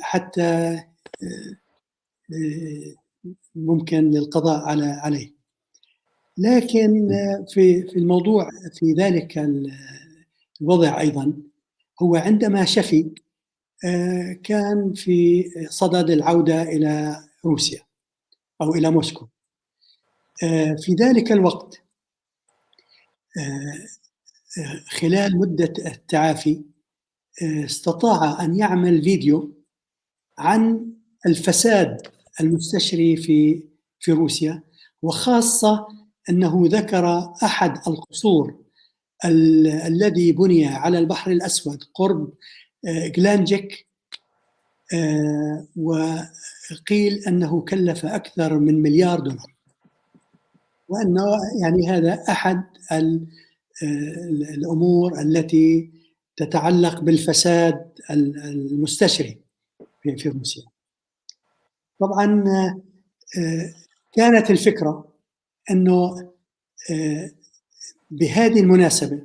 حتى ممكن للقضاء عليه. لكن في الموضوع في ذلك الوضع أيضا هو عندما شفي كان في صدد العودة إلى روسيا أو إلى موسكو. في ذلك الوقت خلال مدة التعافي استطاع أن يعمل فيديو عن الفساد المستشري في روسيا، وخاصة أنه ذكر أحد القصور الذي بني على البحر الأسود قرب جلانجيك، وقيل أنه كلف أكثر من $1 مليار، وأنه يعني هذا أحد الأمور التي تتعلق بالفساد المستشري في روسيا. طبعا كانت الفكرة أنه بهذه المناسبة،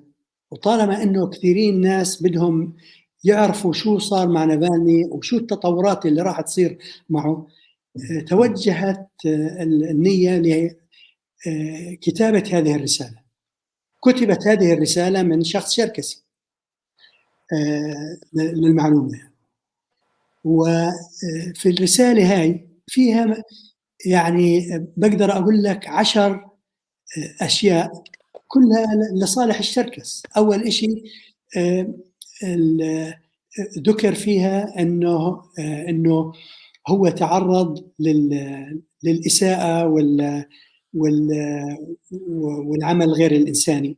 وطالما أنه كثيرين ناس بدهم يعرفوا شو صار مع نافالني وشو التطورات اللي راح تصير معه، توجهت النية لكتابة هذه الرسالة. كتبت هذه الرسالة من شخص شركسي للمعلومة، وفي الرسالة هاي فيها يعني بقدر أقول لك 10 أشياء كلها لصالح الشركس. أول إشي ذكر فيها أنه هو تعرض للإساءة والعمل غير الإنساني،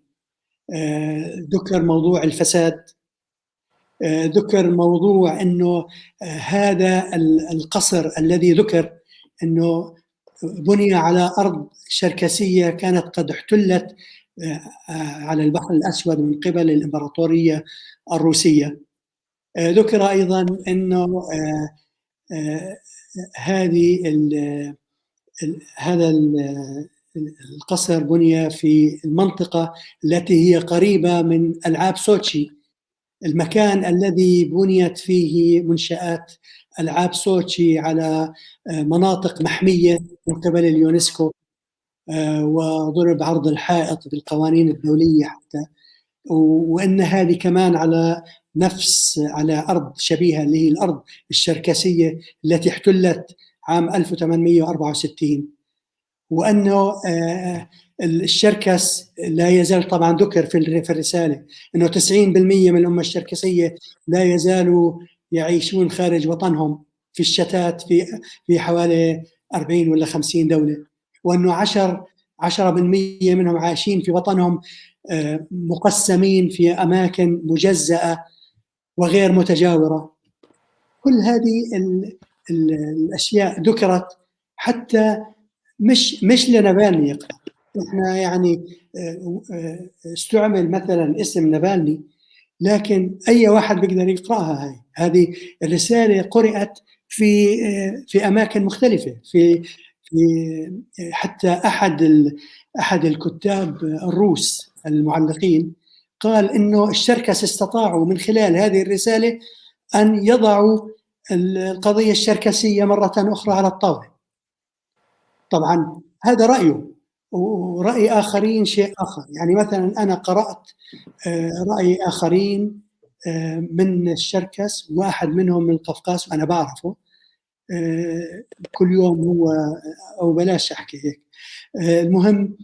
ذكر موضوع الفساد، ذكر موضوع أنه هذا القصر الذي ذكر أنه بني على أرض شركسية كانت قد احتلت على البحر الأسود من قبل الإمبراطورية الروسية. ذكر أيضا أنه هذا القصر بني في المنطقة التي هي قريبة من ألعاب سوتشي، المكان الذي بنيت فيه منشآت ألعاب سوتشي على مناطق محمية من قبل اليونسكو، وضرب عرض الحائط بالقوانين الدولية حتى، وأن هذه كمان على نفس على أرض شبيهة اللي هي الأرض الشركسية التي احتلت عام 1864، وأنه الشركس لا يزال، طبعا ذكر في الرسالة أنه 90% من الأمة الشركسية لا يزالوا يعيشون خارج وطنهم في الشتات في حوالي 40 ولا 50 دولة، وأنه 10% منهم عايشين في وطنهم مقسمين في أماكن مجزأة وغير متجاورة. كل هذه الأشياء ذكرت حتى مش لنافالني يقرأ. احنا يعني استعمل مثلا اسم نافالني، لكن أي واحد بيقدر يقرأها. هاي هذه الرسالة قرأت في أماكن مختلفة، في حتى أحد الكتاب الروس المعلقين قال إنه الشركس استطاعوا من خلال هذه الرسالة أن يضعوا القضية الشركسية مرة أخرى على الطاولة. طبعا هذا رأيه، ورأي آخرين شيء آخر. يعني مثلا أنا قرأت رأي آخرين من الشركس، واحد منهم من القفقاس وأنا بعرفه كل يوم هو، أو بلاش أحكي هيك، المهم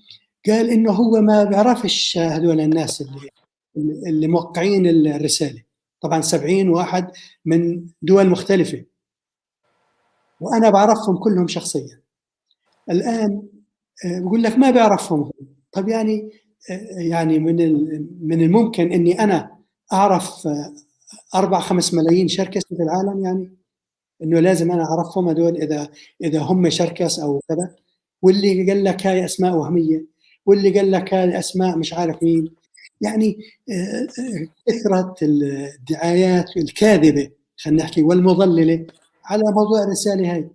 قال إنه هو ما بيعرفش هذول الناس اللي اللي موقعين الرسالة، طبعا 70 واحد من دول مختلفة، وانا بعرفهم كلهم شخصيا. الان بقول لك ما بعرفهم. طب يعني من الممكن اني انا اعرف 4-5 ملايين شركسي في العالم؟ يعني انه لازم انا اعرفهم هدول اذا هم شركس او كذا؟ واللي قال لك هاي اسماء وهمية، واللي قال لك هاي اسماء مش عارف مين. يعني كثرة الدعايات الكاذبة خلينا نحكي والمضلله على موضوع الرسالة هاي.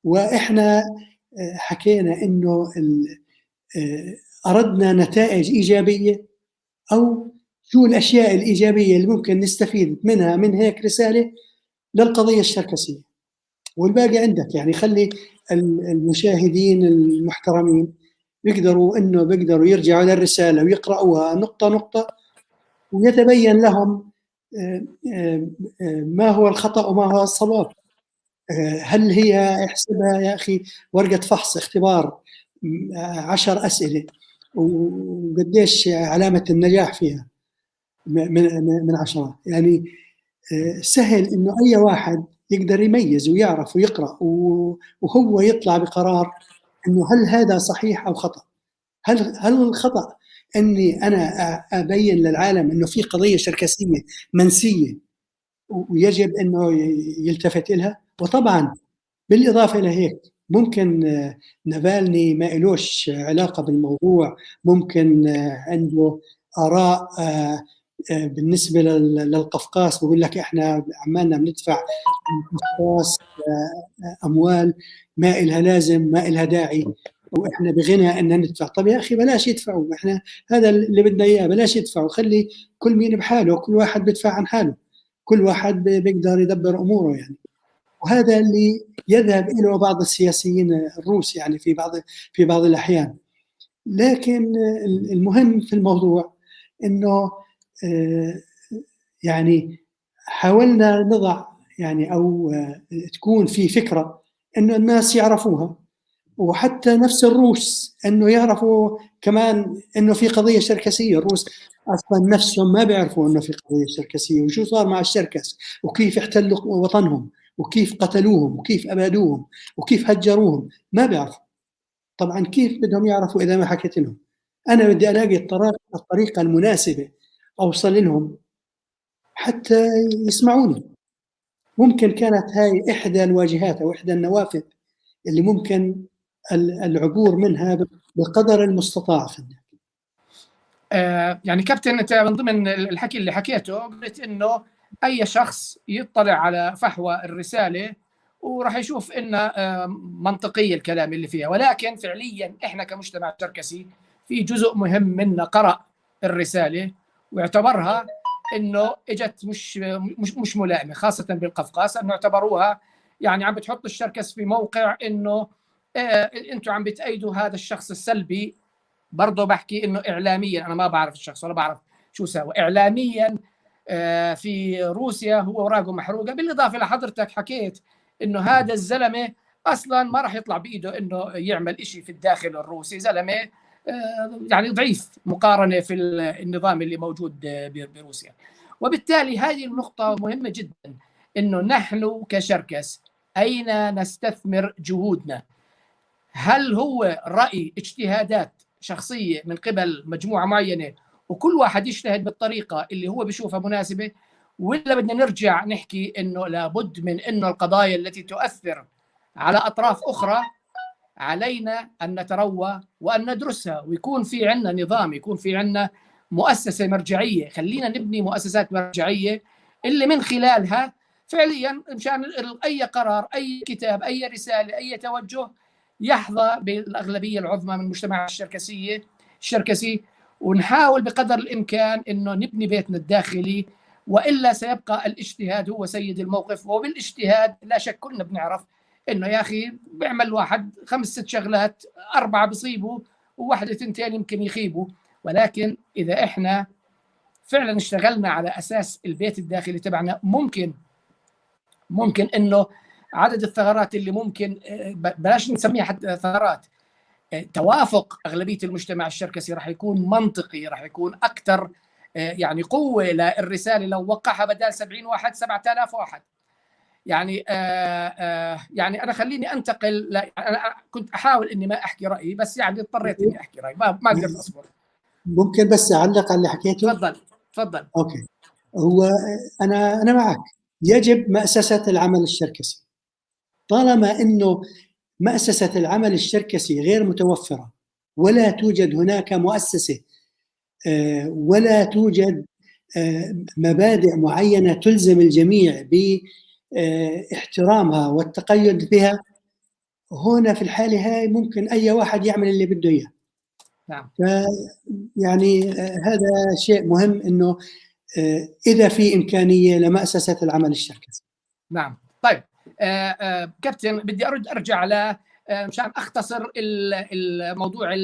واحنا حكينا انه اردنا نتائج ايجابية، او شو الاشياء الايجابية اللي ممكن نستفيد منها من هيك رسالة للقضية الشركسيه. والباقي عندك، يعني خلي المشاهدين المحترمين بيقدروا انه بيقدروا يرجعوا للرسالة ويقراوها نقطة نقطة، ويتبين لهم ما هو الخطا وما هو الصواب. هل هي احسبها يا اخي ورقة فحص اختبار 10 اسئلة وقديش علامة النجاح فيها من 10؟ يعني سهل انه اي واحد يقدر يميز ويعرف ويقرا وهو يطلع بقرار انه هل هذا صحيح او خطا. هل الخطا اني انا ابين للعالم انه في قضية شركسيه منسية ويجب انه يلتفت لها؟ وطبعا بالاضافة الى هيك ممكن نافالني ما إلوش علاقة بالموضوع، ممكن عنده اراء بالنسبة للقفقاس، بقول لك احنا عمالنا بندفع القفقاس اموال ما إلها لازم، ما إلها داعي، واحنا بغنى ان ندفع. طب يا اخي بلاش يدفعوا، احنا هذا اللي بدنا اياه، بلاش يدفعوا، خلي كل مين بحاله، كل واحد بيدفع عن حاله، كل واحد بيقدر يدبر اموره يعني. وهذا اللي يذهب اليه بعض السياسيين الروس يعني في بعض الاحيان. لكن المهم في الموضوع انه يعني حاولنا نضع يعني او تكون في فكرة انه الناس يعرفوها، وحتى نفس الروس انه يعرفوا كمان انه في قضية شركسيه. الروس اصلا نفسهم ما بيعرفوا انه في قضية شركسيه، وشو صار مع الشركس، وكيف احتلوا وطنهم، وكيف قتلوهم، وكيف ابادوهم، وكيف هجروهم، ما بيعرفوا. طبعا كيف بدهم يعرفوا اذا ما حكيت لهم؟ انا بدي الاقي الطريقة المناسبة اوصل لهم حتى يسمعوني. ممكن كانت هاي احدى الواجهات او احدى النوافذ اللي ممكن العبور منها بقدر المستطاع. يعني كابتن، انت من ضمن الحكي اللي حكيته قلت انه اي شخص يطلع على فحوى الرسالة وراح يشوف ان منطقية الكلام اللي فيها، ولكن فعليا احنا كمجتمع شركسي في جزء مهم منا قرأ الرسالة واعتبرها انه اجت مش ملائمه، خاصة بالقفقاس، انه اعتبروها يعني عم بتحط الشركس في موقع انه انتم عم بتأيدوا هذا الشخص السلبي. برضه بحكي انه اعلاميا انا ما بعرف الشخص ولا بعرف شو سوى، اعلاميا في روسيا هو اوراقه محروقة. بالاضافة لحضرتك حكيت انه هذا الزلمة اصلا ما راح يطلع بايده انه يعمل إشي في الداخل الروسي، زلمة يعني ضعيف مقارنة في النظام اللي موجود بروسيا. وبالتالي هذه النقطة مهمة جدا، انه نحن كشركس اين نستثمر جهودنا؟ هل هو راي اجتهادات شخصية من قبل مجموعة معينة وكل واحد يجتهد بالطريقة اللي هو بيشوفها مناسبة، ولا بدنا نرجع نحكي انه لابد من انه القضايا التي تؤثر على اطراف اخرى علينا ان نتروى وان ندرسها، ويكون في عندنا نظام، يكون في عندنا مؤسسة مرجعية. خلينا نبني مؤسسات مرجعية اللي من خلالها فعليا مشان اي قرار، اي كتاب، اي رسالة، اي توجه يحظى بالاغلبيه العظمى من المجتمع الشركسي، ونحاول بقدر الامكان انه نبني بيتنا الداخلي، والا سيبقى الاجتهاد هو سيد الموقف. وبالاجتهاد لا شك كلنا بنعرف انه يا اخي بيعمل واحد 5 6 شغلات، 4 بيصيبوا وواحدة 2 يمكن يخيبوا. ولكن اذا احنا فعلا اشتغلنا على اساس البيت الداخلي تبعنا، ممكن انه عدد الثغرات اللي ممكن بلاش نسميها حتى ثغرات، توافق اغلبية المجتمع الشركسي راح يكون منطقي، راح يكون اكثر يعني قوة للرسالة لو وقعها بدل 70 واحد 7000 واحد. يعني يعني انا خليني انتقل انا كنت احاول اني ما احكي رايي، بس يعني اضطريت اني احكي رايي، ما قدرت اصبر. ممكن بس اعلق على اللي حكيته؟ تفضل تفضل. okay، هو انا معك، يجب مأسسة العمل الشركسي. طالما انه مأسسة العمل الشركسي غير متوفرة ولا توجد هناك مؤسسة ولا توجد مبادئ معينة تلزم الجميع باحترامها والتقيد بها، هنا في الحالة هاي ممكن أي واحد يعمل اللي بده إياه. نعم. يعني هذا شيء مهم، إنه إذا في إمكانية لمأسسة العمل الشركسي. نعم. طيب كابتن، بدي أرجع على مشان أختصر الموضوع،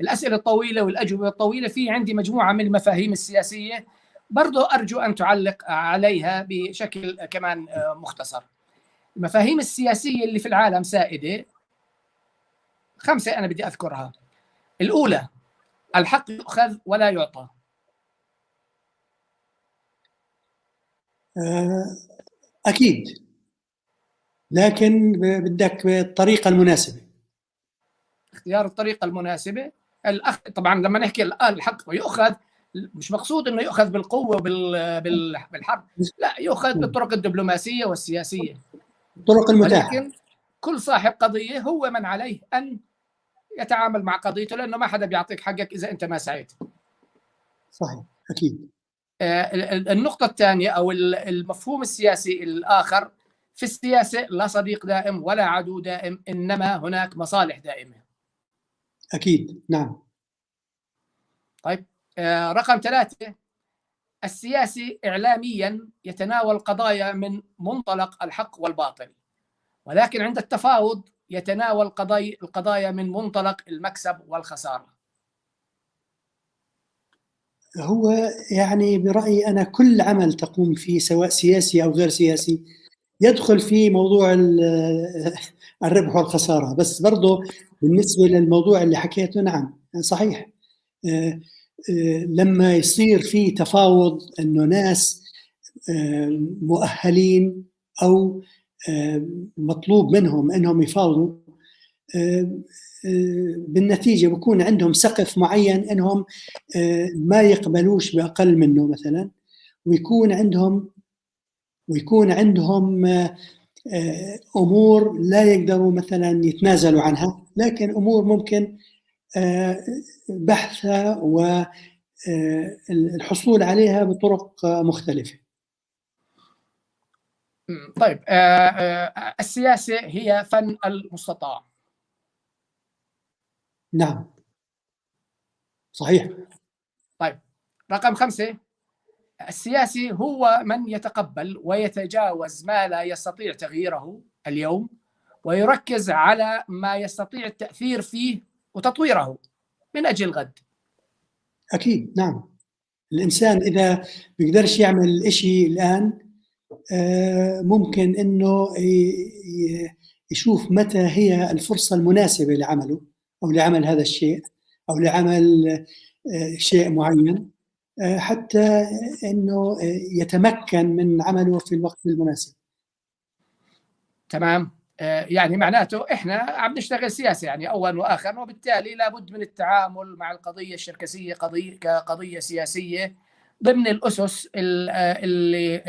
الأسئلة الطويلة والأجوبة الطويلة. في عندي مجموعة من المفاهيم السياسية برضو أرجو أن تعلق عليها بشكل كمان مختصر. المفاهيم السياسية اللي في العالم سائدة 5 أنا بدي أذكرها. الأولى: الحق يؤخذ ولا يعطى. أكيد، لكن بدك الطريقة المناسبة، اختيار الطريقة المناسبة. الأخ طبعا لما نحكي الحق يؤخذ، مش مقصود انه يؤخذ بالقوة وبالحرب، لا، يؤخذ بالطرق الدبلوماسية والسياسية، الطرق المتاحة. ولكن كل صاحب قضية هو من عليه أن يتعامل مع قضيته، لأنه ما حدا بيعطيك حقك إذا أنت ما سعيت. صحيح، أكيد. النقطة الثانية أو المفهوم السياسي الآخر في السياسة: لا صديق دائم ولا عدو دائم، إنما هناك مصالح دائمة. أكيد، نعم. طيب، رقم 3: السياسي إعلاميا يتناول قضايا من منطلق الحق والباطل، ولكن عند التفاوض يتناول القضايا من منطلق المكسب والخسارة. هو يعني برأيي أنا كل عمل تقوم فيه سواء سياسي أو غير سياسي يدخل في موضوع الربح والخسارة. بس برضو بالنسبة للموضوع اللي حكيته، نعم صحيح، لما يصير في تفاوض أنه ناس مؤهلين أو مطلوب منهم أنهم يفاوضوا، بالنتيجة بكون عندهم سقف معين أنهم ما يقبلوش بأقل منه مثلا، ويكون عندهم أمور لا يقدروا مثلا يتنازلوا عنها، لكن أمور ممكن بحثها والحصول عليها بطرق مختلفة. طيب، السياسة هي فن المستطاع. نعم صحيح. طيب، رقم 5: السياسي هو من يتقبل ويتجاوز ما لا يستطيع تغييره اليوم، ويركز على ما يستطيع التأثير فيه وتطويره من أجل الغد. أكيد، نعم. الإنسان إذا بيقدرش يعمل إشي الآن، ممكن إنه يشوف متى هي الفرصة المناسبة لعمله أو لعمل هذا الشيء أو لعمل شيء معين، حتى إنه يتمكن من عمله في الوقت المناسب. تمام. يعني معناته إحنا عم نشتغل سياسة يعني أولا وآخرا، وبالتالي لابد من التعامل مع القضية الشركسية كقضية سياسية ضمن الأسس اللي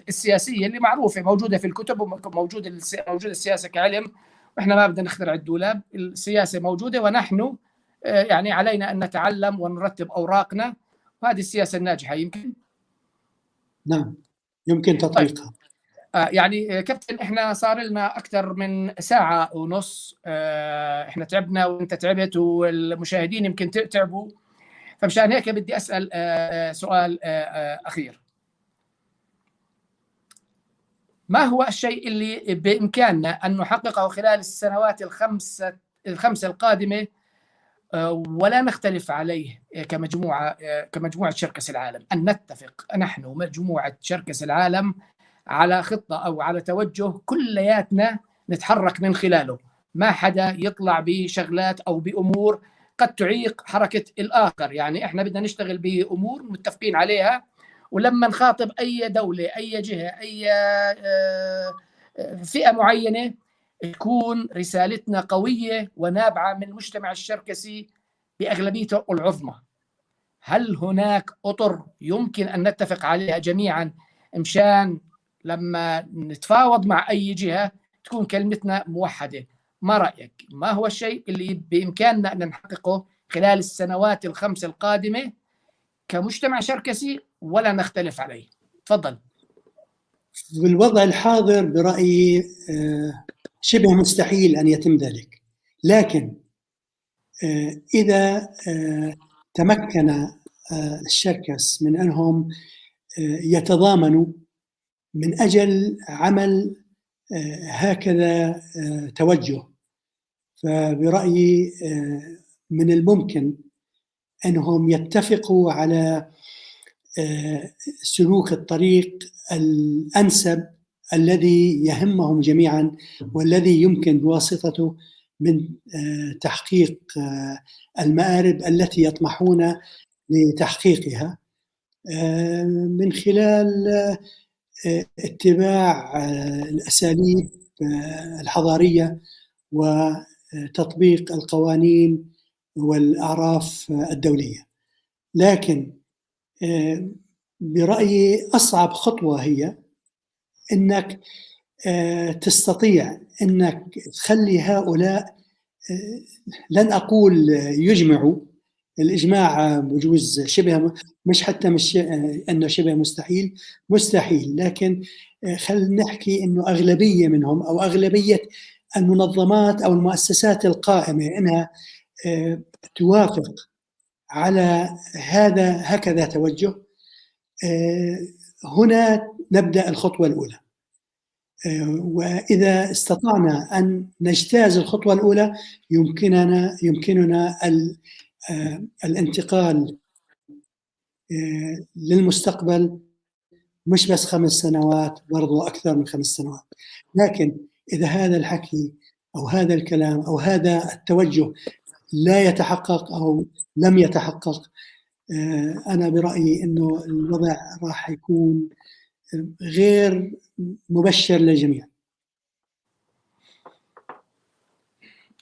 السياسية اللي معروفة موجودة في الكتب وموجودة موجودة السياسة كعلم، وإحنا ما بدنا نخترع الدولاب، السياسة موجودة ونحن يعني علينا أن نتعلم ونرتب أوراقنا، وهذه السياسة الناجحة يمكن. نعم يمكن تطبيقها. طيب. يعني كابتن احنا صار لنا اكثر من ساعة ونص، احنا تعبنا وانت تعبت والمشاهدين يمكن تعبوا، فمشان هيك بدي اسال سؤال اخير. ما هو الشيء اللي بامكاننا ان نحققه خلال السنوات الخمسة القادمة ولا نختلف عليه كمجموعة شركس العالم، ان نتفق نحن مجموعة شركس العالم على خطة أو على توجه كلياتنا نتحرك من خلاله، ما حدا يطلع بشغلات أو بأمور قد تعيق حركة الآخر. يعني إحنا بدنا نشتغل بأمور متفقين عليها، ولما نخاطب أي دولة، أي جهة، أي فئة معينة، تكون رسالتنا قوية ونابعة من المجتمع الشركسي بأغلبيته العظمى. هل هناك أطر يمكن أن نتفق عليها جميعا مشان لما نتفاوض مع أي جهة تكون كلمتنا موحدة؟ ما رأيك؟ ما هو الشيء اللي بإمكاننا أن نحققه خلال السنوات الخمس القادمة كمجتمع شركسي ولا نختلف عليه؟ تفضل. بالوضع الحاضر برأيي شبه مستحيل أن يتم ذلك، لكن إذا تمكن الشركس من أنهم يتضامنوا من أجل عمل هكذا توجه، فبرأيي من الممكن أنهم يتفقوا على سلوك الطريق الأنسب الذي يهمهم جميعا والذي يمكن بواسطته من تحقيق المآرب التي يطمحون لتحقيقها من خلال اتباع الأساليب الحضارية وتطبيق القوانين والأعراف الدولية. لكن برأيي أصعب خطوة هي أنك تستطيع أنك تخلي هؤلاء، لن أقول يجمعوا، الإجماع بجوز شبه مش حتى مش أنه شبه مستحيل، مستحيل، لكن خلينا نحكي أنه أغلبية منهم أو أغلبية المنظمات أو المؤسسات القائمة أنها توافق على هذا هكذا توجه. هنا نبدأ الخطوة الأولى، وإذا استطعنا أن نجتاز الخطوة الأولى يمكننا الانتقال للمستقبل، مش بس 5 سنوات، برضو أكثر من 5 سنوات. لكن إذا هذا الحكي أو هذا الكلام أو هذا التوجه لا يتحقق أو لم يتحقق، أنا برأيي أنه الوضع راح يكون غير مبشر للجميع.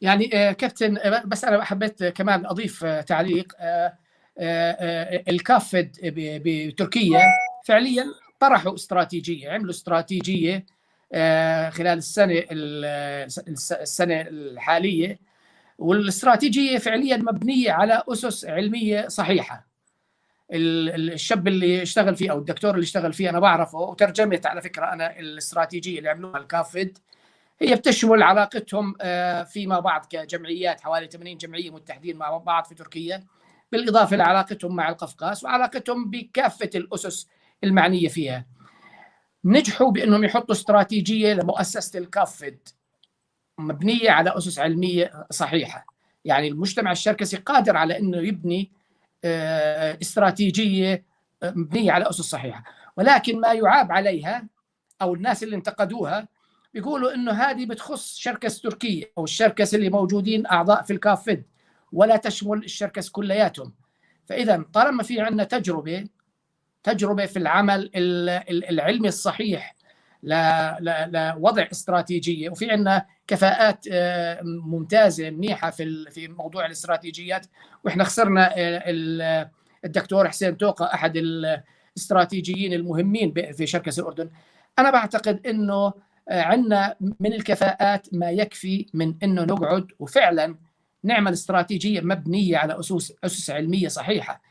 يعني كابتن، بس أنا حبيت كمان أضيف تعليق. الكافد بتركيا فعليا طرحوا استراتيجية، عملوا استراتيجية خلال السنة الحالية، والاستراتيجية فعليا مبنية على أسس علمية صحيحة. الشاب اللي اشتغل فيه أو الدكتور اللي اشتغل فيه أنا بعرفه، وترجمت على فكرة أنا الاستراتيجية اللي عملوها الكافد، هي بتشمل علاقتهم فيما بعض كجمعيات، حوالي 80 جمعية متحدين مع بعض في تركيا، بالإضافة لعلاقتهم مع القفقاس وعلاقتهم بكافة الأسس المعنية فيها. نجحوا بأنهم يحطوا استراتيجية لمؤسسة الكافد مبنية على أسس علمية صحيحة. يعني المجتمع الشركسي قادر على أنه يبني استراتيجية مبنية على أسس صحيحة، ولكن ما يعاب عليها أو الناس اللي انتقدوها بيقولوا أنه هذه بتخص شركس تركيا أو الشركس اللي موجودين أعضاء في الكافد ولا تشمل الشركس كلياتهم. فإذا طالما في عندنا تجربة في العمل العلمي الصحيح لوضع استراتيجية، وفي عندنا كفاءات ممتازة منيحة في موضوع الاستراتيجيات، وإحنا خسرنا الدكتور حسين توقة أحد الاستراتيجيين المهمين في شركس الأردن. أنا بعتقد أنه عندنا من الكفاءات ما يكفي من أنه نقعد وفعلا نعمل استراتيجية مبنية على أسس علمية صحيحة.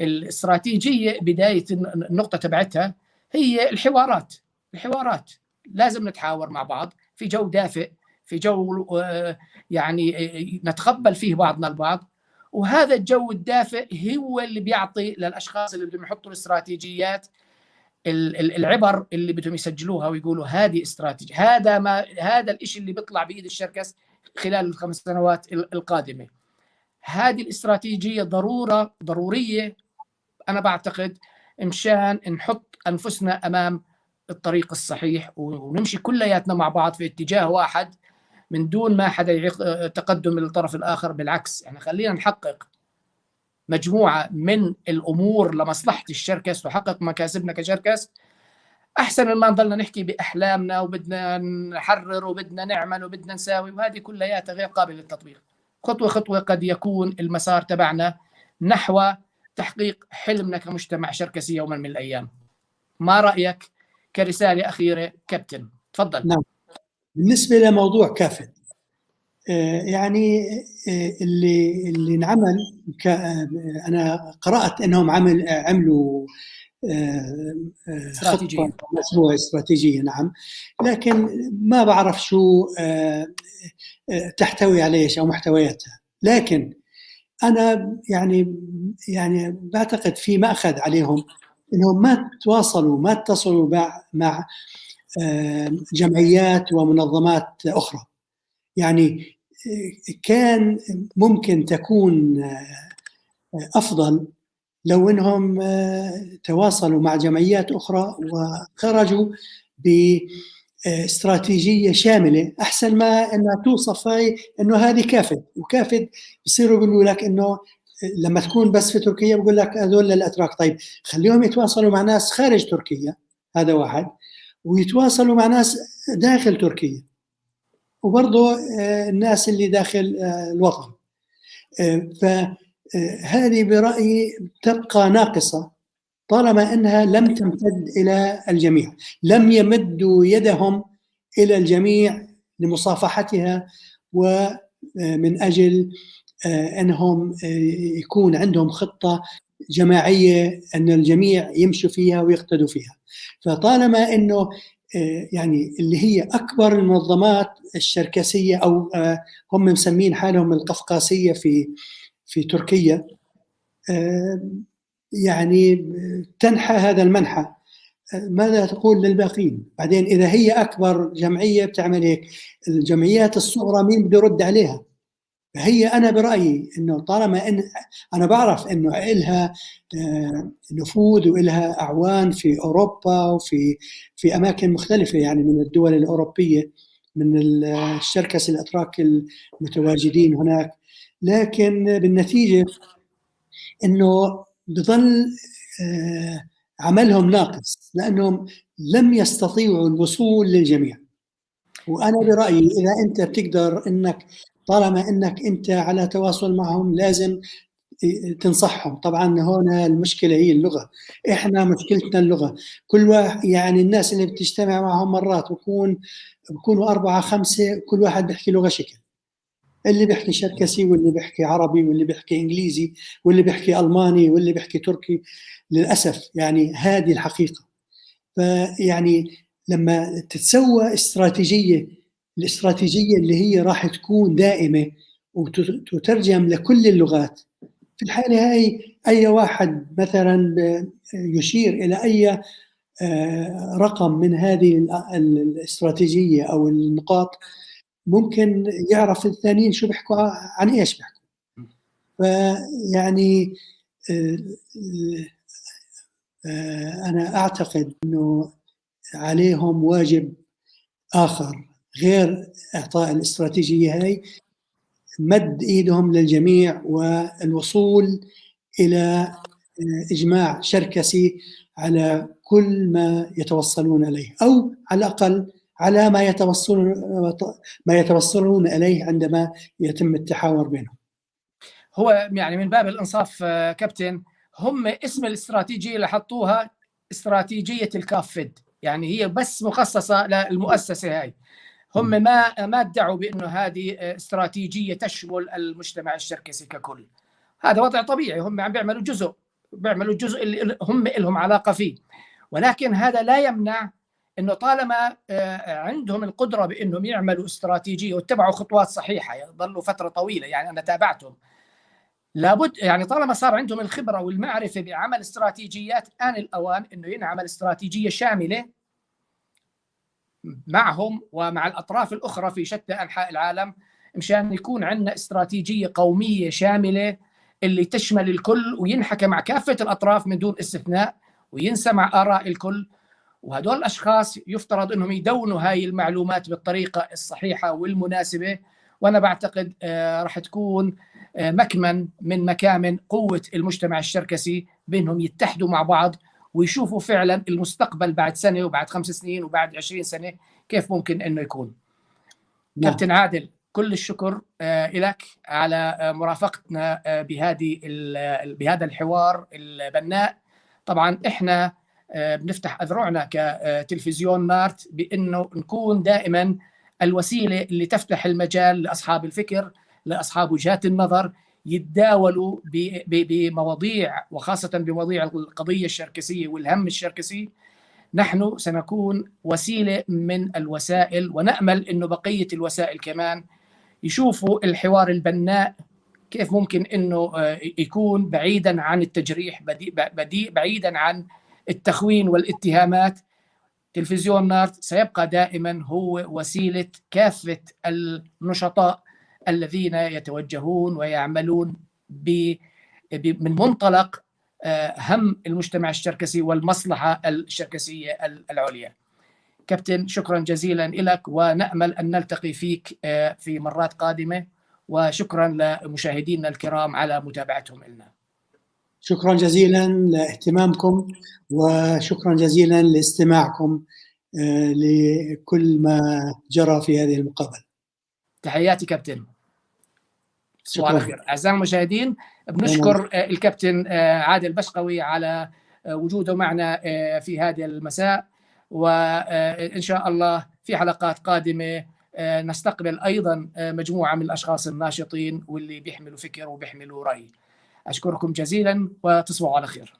الاستراتيجية بداية النقطة تبعتها هي الحوارات. الحوارات لازم نتحاور مع بعض في جو دافئ، في جو يعني نتقبل فيه بعضنا البعض، وهذا الجو الدافئ هو اللي بيعطي للأشخاص اللي بدهم يحطوا الاستراتيجيات العبر اللي بدهم يسجلوها ويقولوا هذه استراتيجية، هذا الإشي اللي بيطلع بإيد الشركس خلال ال5 سنوات القادمة. هذه الاستراتيجية ضرورية أنا بعتقد مشان نحط أنفسنا أمام الطريق الصحيح ونمشي كلياتنا مع بعض في اتجاه واحد، من دون ما حدا يعيق تقدم الطرف الآخر. بالعكس، يعني خلينا نحقق مجموعة من الأمور لمصلحة الشركس وحقق مكاسبنا كشركس، أحسن ما نضلنا نحكي بأحلامنا وبدنا نحرر وبدنا نعمل وبدنا نساوي، وهذه كلياتها غير قابلة للتطبيق. خطوة خطوة قد يكون المسار تبعنا نحو تحقيق حلمنا كمجتمع شركسي يوما من الأيام. ما رأيك كرسالة أخيرة كابتن؟ تفضل. نعم. بالنسبة لموضوع كافد، يعني اللي انعمل، أنا قرأت أنهم عملوا استراتيجية، مشروع استراتيجية، نعم، لكن ما بعرف شو تحتوي على ايش او محتوياتها. لكن انا يعني بعتقد في مأخذ عليهم انهم ما تواصلوا، ما اتصلوا مع جمعيات ومنظمات اخرى. يعني كان ممكن تكون افضل لو انهم تواصلوا مع جمعيات اخرى وخرجوا باستراتيجيه شاملة، احسن ما انها توصف هاي انه هذه كافد وكافد. بصيروا يقولوا لك انه لما تكون بس في تركيا بقول لك هذول الاتراك. طيب خليهم يتواصلوا مع ناس خارج تركيا، هذا واحد، ويتواصلوا مع ناس داخل تركيا، وبرضه الناس اللي داخل الوطن. فهذه برأيي تبقى ناقصة طالما أنها لم تمتد إلى الجميع، لم يمدوا يدهم إلى الجميع لمصافحتها ومن أجل أنهم يكون عندهم خطة جماعية أن الجميع يمشوا فيها ويقتدوا فيها. فطالما أنه يعني اللي هي أكبر المنظمات الشركسية أو هم مسمين حالهم القفقاسية في تركيا، يعني تنحى هذا المنحى، ماذا تقول للباقين؟ بعدين إذا هي أكبر جمعية بتعمل هيك، الجمعيات الصغرى مين بده يرد عليها؟ هي أنا برأيي إنه طالما إن أنا بعرف إنه إلها نفوذ وإلها أعوان في أوروبا وفي في أماكن مختلفة، يعني من الدول الأوروبية، من الشركس الأتراك المتواجدين هناك، لكن بالنتيجة إنه بظل عملهم ناقص لأنهم لم يستطيعوا الوصول للجميع. وأنا برأيي إذا أنت بتقدر إنك طالما انك انت على تواصل معهم لازم تنصحهم. طبعا هنا المشكلة هي اللغة، احنا مشكلتنا اللغة. كل واحد يعني الناس اللي بتجتمع معهم مرات بكونوا 4 5، كل واحد بيحكي لغة شكل، اللي بيحكي شركسي واللي بيحكي عربي واللي بيحكي انجليزي واللي بيحكي الماني واللي بيحكي تركي. للاسف يعني هذه الحقيقة. فيعني لما تتسوى استراتيجية، الاستراتيجية اللي هي راح تكون دائمة وتترجم لكل اللغات، في الحالة هاي أي واحد مثلا يشير إلى أي رقم من هذه الاستراتيجية أو النقاط ممكن يعرف الثانيين شو بيحكوا، عن إيش بيحكوا. فيعني أنا أعتقد أنه عليهم واجب آخر غير إعطاء الاستراتيجية هاي، مد إيدهم للجميع والوصول إلى إجماع شركسي على كل ما يتوصلون إليه، أو على الأقل على ما يتوصلون إليه عندما يتم التحاور بينهم. هو يعني من باب الإنصاف كابتن، هم اسم الاستراتيجية اللي حطوها استراتيجية الكافد، يعني هي بس مخصصة للمؤسسة هاي. هم ما ادعوا بانه هذه استراتيجية تشمل المجتمع الشركسي ككل. هذا وضع طبيعي، هم عم بيعملوا جزء، بيعملوا الجزء اللي هم لهم علاقة فيه، ولكن هذا لا يمنع انه طالما عندهم القدرة بانهم يعملوا استراتيجية واتبعوا خطوات صحيحه، يضلوا فترة طويلة، يعني انا تابعتهم، لابد يعني طالما صار عندهم الخبرة والمعرفة بعمل استراتيجيات، آن الاوان انه ينعمل استراتيجية شاملة معهم ومع الأطراف الأخرى في شتى أنحاء العالم، مشان يكون عندنا استراتيجية قومية شاملة اللي تشمل الكل وينحكى مع كافة الأطراف من دون استثناء، وينسمع آراء الكل، وهدول الأشخاص يفترض أنهم يدونوا هاي المعلومات بالطريقة الصحيحة والمناسبة. وأنا بعتقد راح تكون مكمن من مكامن قوة المجتمع الشركسي بأنهم يتحدوا مع بعض ويشوفوا فعلا المستقبل بعد سنة وبعد 5 سنين وبعد 20 سنة كيف ممكن أنه يكون. كابتن عادل، كل الشكر لك على مرافقتنا بهذا الحوار البناء. طبعا احنا بنفتح اذرعنا كتلفزيون نارت بانه نكون دائما الوسيلة اللي تفتح المجال لاصحاب الفكر، لاصحاب وجهات النظر، يتداولوا بمواضيع وخاصة بمواضيع القضية الشركسيه والهم الشركسي. نحن سنكون وسيلة من الوسائل، ونامل انه بقية الوسائل كمان يشوفوا الحوار البناء كيف ممكن انه يكون بعيدا عن التجريح، بعيدا عن التخوين والاتهامات. تلفزيون نارت سيبقى دائما هو وسيلة كافة النشطاء الذين يتوجهون ويعملون من منطلق هم المجتمع الشركسي والمصلحة الشركسيه العليا. كابتن، شكرا جزيلا لك، ونامل ان نلتقي فيك في مرات قادمة، وشكرا لمشاهدينا الكرام على متابعتهم لنا. شكرا جزيلا لاهتمامكم، وشكرا جزيلا لاستماعكم لكل ما جرى في هذه المقابلة. تحياتي كابتن. على خير. اعزائي المشاهدين، بنشكر الكابتن عادل بشقوي على وجوده معنا في هذا المساء، وان شاء الله في حلقات قادمة نستقبل ايضا مجموعة من الاشخاص الناشطين واللي بيحملوا فكر وبيحملوا راي. اشكركم جزيلا وتصبحوا على خير.